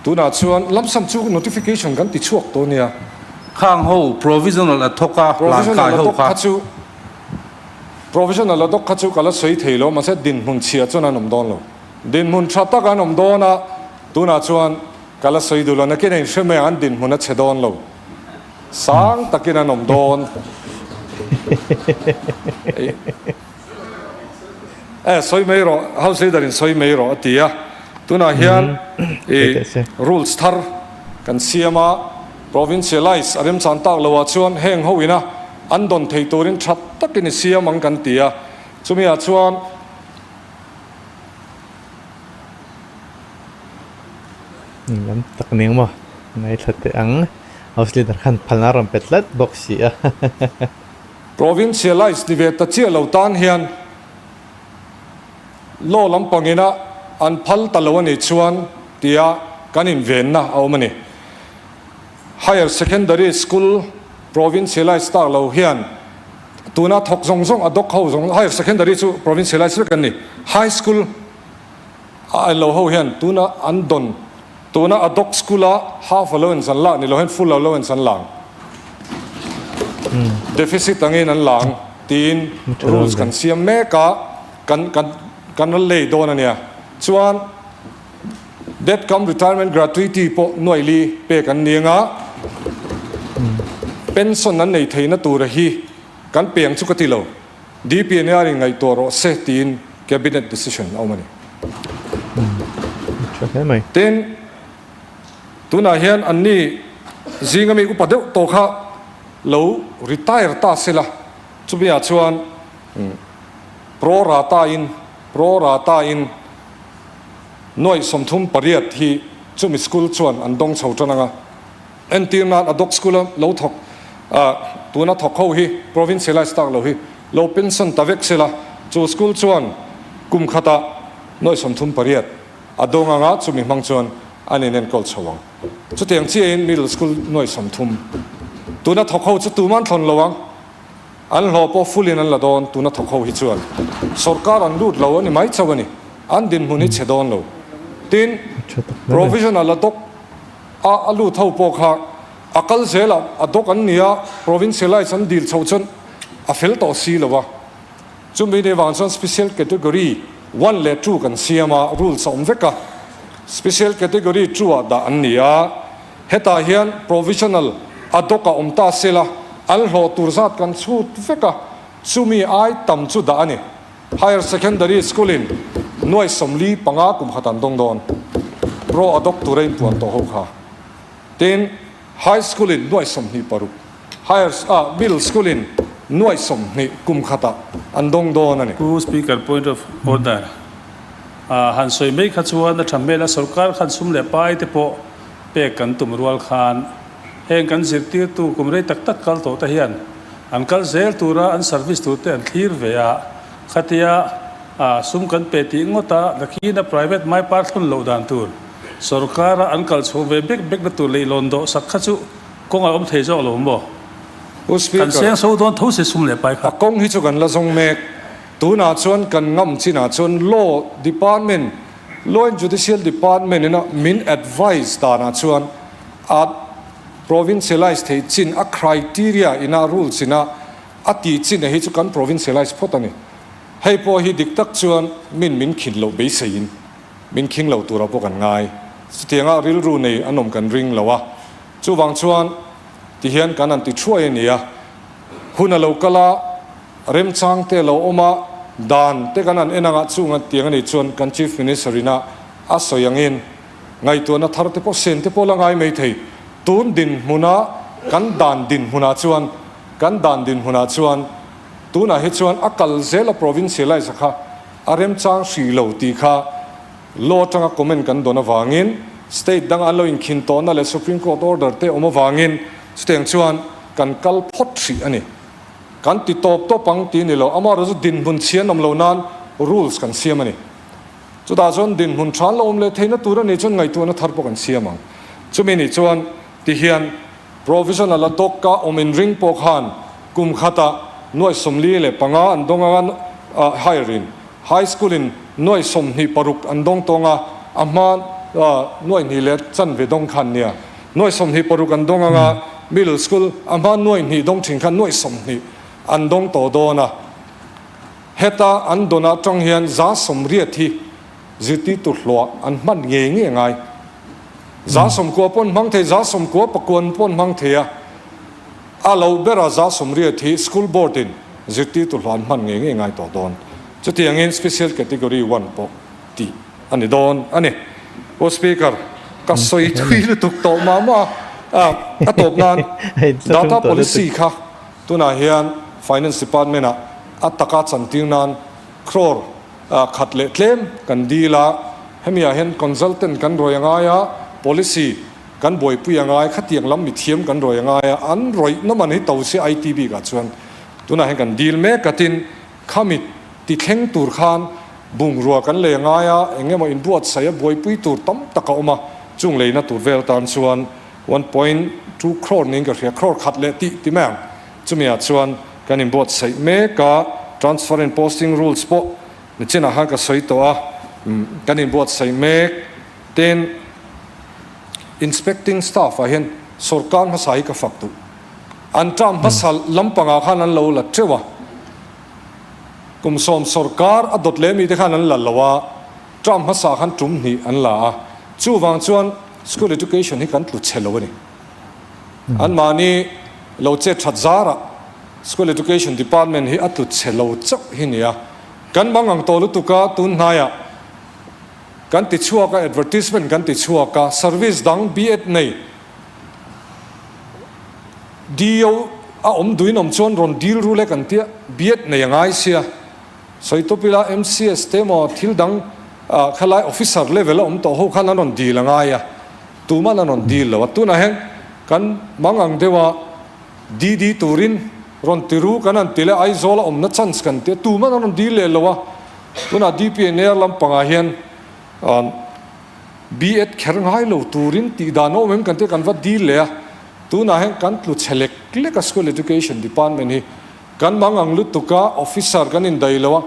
Tunah chuan lam sam chu notification kan ti chhuak tawh nia. Khang ho provisional a thawk a hlan kai ho kha. Provisional a dawk kha chu ka la sawi thei lo mahse dinhmun chhia chuan an awm dawn lo. Dinhmun tha tak an awm dawn a tunah chuan Ka la sawi duh lo, nakin a inhre mai ang, an dinhmun a chhe dawn lo. Sang takin an awm dawn. E, sawi mai rawh, House Leader in sawi mai rawh a ti a. Tunah hian i rules thar kan siam a, provincialise a remchan tak loah chuan heng ho ina an dawn thei turin tha takin i siam ang kan ti a. Chumi ah chuan. Lam tak ning maw ngaithla teh ang house leader khan phalna a rawn pe tlat bawk si a. Provincialise ni ve ta chiah lo tan hian law lampang ina an phal ta lo a nih chuan tia kan invenna a awm a ni. Higher Secondary School provincialise tak lo hian tuna thawk zawng zawng a dawk ho zawng Higher Secondary chu provincialise vek an ni. High School a en lo ho hian tuna an dawn tuna a dawk school a half allowance an lak ni lo hian full allowance an lang deficit angin an lang tiin rules kan siam mek a kan kan kan lei dawn a nia chuan Death cum retirement gratuity pawh nuaih li pek an ni anga, pension an nei theihna tura hi kan pe ang chu ka ti lo, DPNR in ngaihtuah rawh se tiin Cabinet decision a awm a ni. Tin, tunah hian anni zinga mi upa deuh tawh kha lo retire ta sela, chumi ah chuan pro rata in, pro rata in, Nuaih 38 hi chumi school chuan an dawng chho tan ang a, entir nan ad hoc school a lo thawk ah tuna thawk ho hi provincialize tak lo hi lo pension ta vek sela chu school chuan kum khatah nuaih 38 a dawng ang a, chumi hmang chuan an inenkawl chho ang. Chutiang chiahin middle school nuaih 30 tuna thawk ho chu tuman thlawn lo ang. An hlawh pawh full in an la dawn, tuna thawk ho hi chuan sawrkar an lut lo a ni mai chauh a ni, an dinhmun hi chhe dawn lo. Tin, provisional a dawk a a lut ho pawh kha a kal zel a, a dawk an ni a, provincialise an dil chhoh chuan a fel tawh si lo a. Chumi ni vang chuan special category one leh two kan siam a, rules a awm vek a, special category two ah dah an ni a. Hetah hian provisional a dawk a awm ta sela, an hlawh tur zat kan chhut vek a, chumi ai tam chu dah a ni. Higher Secondary School in nuai 45 kum khat an dawng dawn. Pro a dawk tura inpuan tawh ho kha. Tin, High School in nuai 26, Higher ah Middle School in nuai 20 kum khatah an dawng dawn a ni. Pu Speaker, point of order. Han sawi mai kha chuan a tha hmel a, sorkar khan sum leh pai te pawh pek kan tum rual khan heng kan zirtirtu kum rei tak tak kal tawh te hian an kal zel tura an service tur te an thlir ve a, khatia sum kan pe tih ngawt a nakin a private mai par thlun loh dan tur sorkara an kal chho ve bek bek na tur leihlawn dawh sak kha chu kawng a awm thei zawk lo maw? Pu Kan Speaker, seng so dawn tho se sum leh pai kha. A kawng hi chu kan la zawng mek. Tunah chuan kan ngam chinah chuan Law Department Law and Judicial Department ina min advice danah chuan a provincialise theih chin a criteria ina rules ina A tih chin a hi chu kan provincialize phawt a ni. Hei pawh hi dik tak chuan min min khin loh beiseiin min khing lo tura pawh kan ngai. Chutianga rilru nei an awm kan ring lo a. Chuvang chuan tihian kan han ti thuai a ni a. Hun a lo kal a, remchang te a lo awm a, dan te kan han en anga chung a tiang a nih chuan kan Chief Minister ina a sawi angin ngaihtuahna thar te pawh sen te pawh la ngai mai thei. Tun dinhmuna kan dan dinhmunah chuan kan dan dinhmunah chuan tunah hi chuan a kal zel a provincialize kha a remchang hrih lo tih kha law atanga comment kan dawn avangin state danga an lo inkhin tawhna leh Supreme Court order te awm avangin chutiang chuan kan kal phawt hrih a ni. Kan ti tawp tawp ang tih a ni lo, amaherawhchu dinhmun chhian awm lo nan rules kan siam a ni. Chutah chuan dinhmun tha an lo awm leh theihna tur a nih chuan ngaihtuahna thar pawh kan siam ang. Chumi nih chuan tihian provisional a dawk a awm inring pawh khan kum khatah nuaih 45 an dawng anga higher in high school in nuaih 26 an dawng tawng a, a hma nuaih hnih leh chanve dawng khan nia nuaih 26 an dawng anga middle school a hma nuaih hnih dawng thin khan nuaih 20 an dawng tawh dawn a. Heta an dawn atang hian 80% hi zirtirtu hluah an hman ngei ngei ngai. 90% pawn hmang thei, 90 pakuan pawn hmang thei a, a lo bera 80% hi school board in zirtirtu hluah an hman ngei ngei ngai tawh dawn. Chutiangin special category one pawh tih a ni dawn a ni. Pu Speaker, ka sawi thui lutuk tawh mah mah a, a tawp nan data policy kha Tunah hian Finance Department ah a taka chantir nan crore khat leh tlem kan dil a, hemi ah hian consultant kan rawih a ngai a, policy kan buaipui a ngai, khatiang lam mithiam kan rawih a ngai a, an rawihna man hi to se IT bik ah chuan tunah hian kan dil mek a, tin khami ti thleng tur khan bungrua kan lei a ngai a, eng emaw inbuatsaih a buaipui tur tam tak a awm a, chung leina tur vel tan chuan 1.2 crore niin ka hria, crore khat leh tih ti mai ang. Chumiah chuan kan inbuatsaih mek a, transfer and posting rules pawh nichinah khan ka sawi tawh a, kan inbuatsaih mek. Tin, inspecting staff ah hian sorkar hmasa hi ka fak duh. An term hmasa lampangah khan an lo la teuh a, kum sawm sorkar a dawt leh mite khan an la lo a, term hmasa khan tum hnih an la a, chuvang chuan School education hi kan tlu chhe lo a ni. Anmahni lo chet that zarah School Education Department hi a tlu chhe lo chauh hi nia. Kan mang ang tawh lutuk a, tun hnaiah kan ti chhuak a, advertisement kan ti chhuak a, service dang B.Ed nei DO a awm duin awm chuan rawn deal rule kan tia, B.Ed nei a ngai sia. Sawi tawp ila MCS te emaw thil dang khalai officer level a awm tawh ho khan an rawn dil a ngai a, tuman an rawn dil lo a. Tunah hian kan mang ang deuh a DD turin rawn ti ru kan han ti leh Aizawl a awmna chance kan ti a, tuman an rawn dil leh lo a. Tunah DPNR lampangah hian B.Ed kher ngai lo turin tih dan a awm em kan ti a, kan va dil leh a. Tunah hian kan tlu chhe lek lek a School Education Department hi. Kan mang ang lutuk a, officer kan indaih lo a,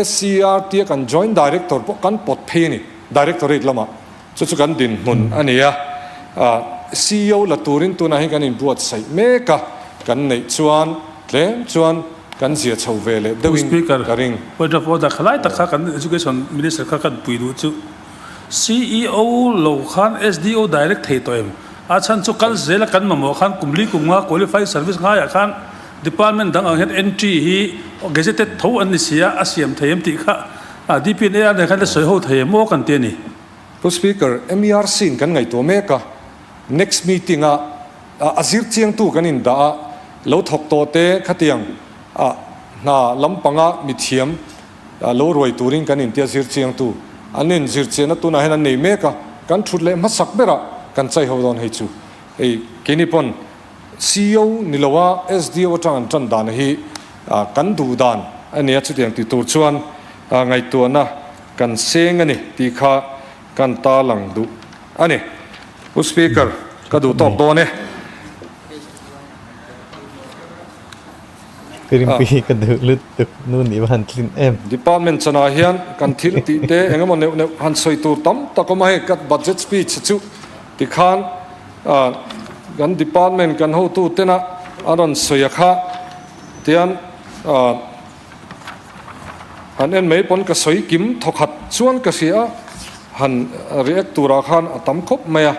SCERT a kan joint director pawh kan pawt phei a ni, directorate lamah. Chu chu kan dinhmun a ni a, CEO la turin tunah hian kan inbuatsaih mek a, kan neih chuan tlem chuan kan zia chho ve leh deuhin ka ring. Point of order, khalai tak kha kan Education Minister kha kan pui duh chu. CEO lo khan SDO direct thei tawh em? A chhan chu kal zela kan mamawh khan kum li kum nga qualified service ngaiah khan Department dang ang hian entry hi gazetted tho an ni si a, a siam thei em tih kha DPNA nen khan la sawi ho thei em aw kan ti a ni. Pu Speaker, MERC in kan ngaihtuah mek a, next meeting ah a zir chiangtu kan indah a, lo thawk tawh te khatiang ah hna lampanga mithiam lo ruai turin kan intia zir chiangtu an in zir chiahna tunah hian an nei mek a, kan thut leh hmasak berah kan chai ho dawn hei chu hei keini pawn Ceo ni lo a SDO atang an tan dan hi kan duh dan a nia chutiang ti tur chuan ngaihtuahna kan seng a ni tih kha kan tarlang duh a ni. Pu Speaker, ka duh tawk dawn e. Rinpui ka duh lutuk nu nih va han tlin em. Department chanah hian kan thil tih te eng emaw neuh neuh han sawi tur tam tak awm a hei ka budget speech chu tikhan kan department kan hotu tena a rawn sawi a kha. Tian han en mai pawn ka sawi kim thawkhat chuan ka hria a, han react turah khan a tam khawp mai a.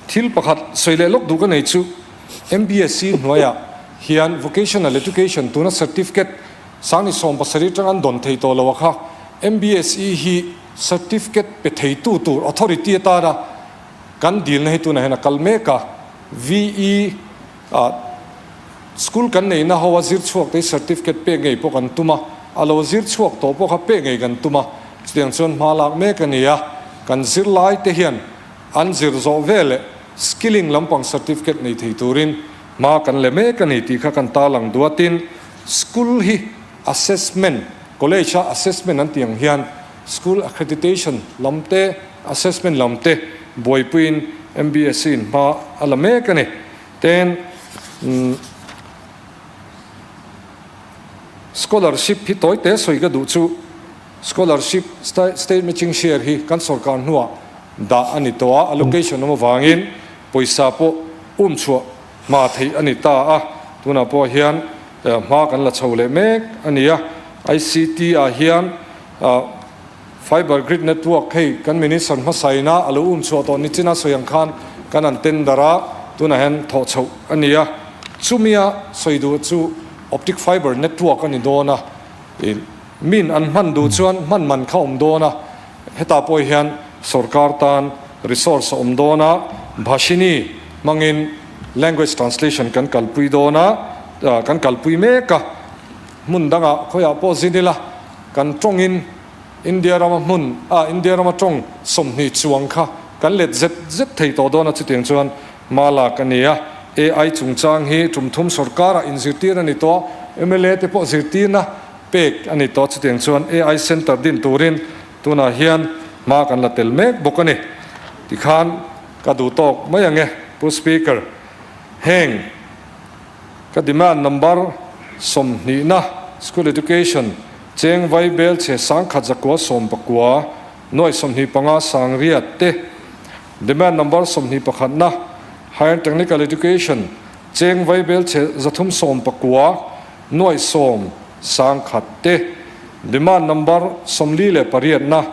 Thil pakhat sawi leh lawk duh ka nei chu MBSC hnuaiah hian Vocational Education tuna certificate Sangni 17 atang an dawn thei tawh lo a kha MBSE hi certificate pe theitu tur authority atana kan dilna hi tunah hian a kal mek a, VE ah school kan neihna ho a zir chhuak te hi certificate pek ngei pawh kan tum a, a lo zir chhuak tawh pawh kha pek ngei kan tum a, chutiang chuan hma lak mek a ni a, kan zirlai te hian an zir zawh veleh skilling lampang certificate nei thei turin hma kan le mek a ni tih kha kan tarlang duatin school hi assessment, college a assessment an tih ang hian school accreditation lam te, assessment lam te buaipuiin MBSC in hma a la mek a ni. Ten scholarship hi tawi te sawi ka duh chu scholarship state matching share hi kan sorkar hnuah dah a ni tawh a, allocation awm avangin pawisa pawh um chhuah hma theih a ni ta a, tunah pawh hian hma kan la chho leh mek a ni a, ICT ah hian Fiber grid network hei kan minister hmasaina a lo um chhuah tawh nichina sawi ang khan kan an tender a, tunah hian thawh chhoh a ni a, chumia sawi duh chu optic fiber network a ni dawn a, min an hman duh chuan hman man kha awm dawn a, hetah pawh hian sorkar tan resource a awm dawn a, Bhashini hmangin language translation kan kalpui dawn a, kan kalpui mek a, hmun dangah khawiah pawh zin ila kan tawngin India rama hmun a India rama tawng 20 chuang kha kan let zet zet thei tawh dawn a chutiang chuan hma lak a ni a. AI chungchang hi tum thum sorkarah inzirtir a ni tawh a, mla te pawh zirtirna pek a ni tawh chutiang chuan AI Centre din turin tunah hian hma kan la tel mek bawk a ni. Tikhan ka duh tawk mai ang e Pu Speaker. Heng ka demand number 20na School Education Cheng vai bel chhe sangkhat zakua sawmpakua nuai 25 sangriat te demand number 21na Higher Technical Education cheng vai bel chhe zathum sawmpakua nuai sawm sangkhat te demand number 48na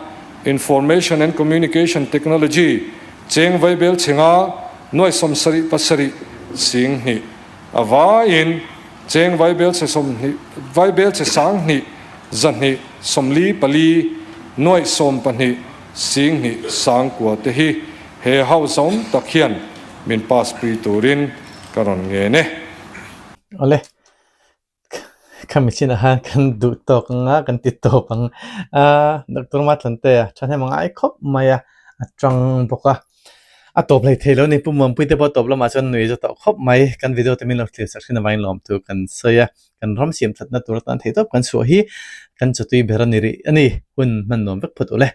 Information and Communication Technology cheng vai bel chhe nga nuai 77 sing hnih a vaiin Cheng vaibel chhe 20 vaibel chhe 2 2 44 nuaih 12 sing hnih sangkua te hi he house awm tak hian min pass pui turin ka rawn ngen e. Awle, khami chinah khan kan duh tawk ang a, kan ti tawp ang a, Doctor Mathlante a thahnem a ngai khawp mai a, a tang bawk a. A tawp hlei thei lo ni, Pu Muanpui te pawh tawp lamah chuan nui za tawh khawp mai. Kan video te min lo thlir sak thin avangin lawmthu kan sawi a, kan ram siam thatna tur atan theihtawp kan chhuah hi kan chawtui ber a ni rih a ni. Hun hman nuam vek phawt u le.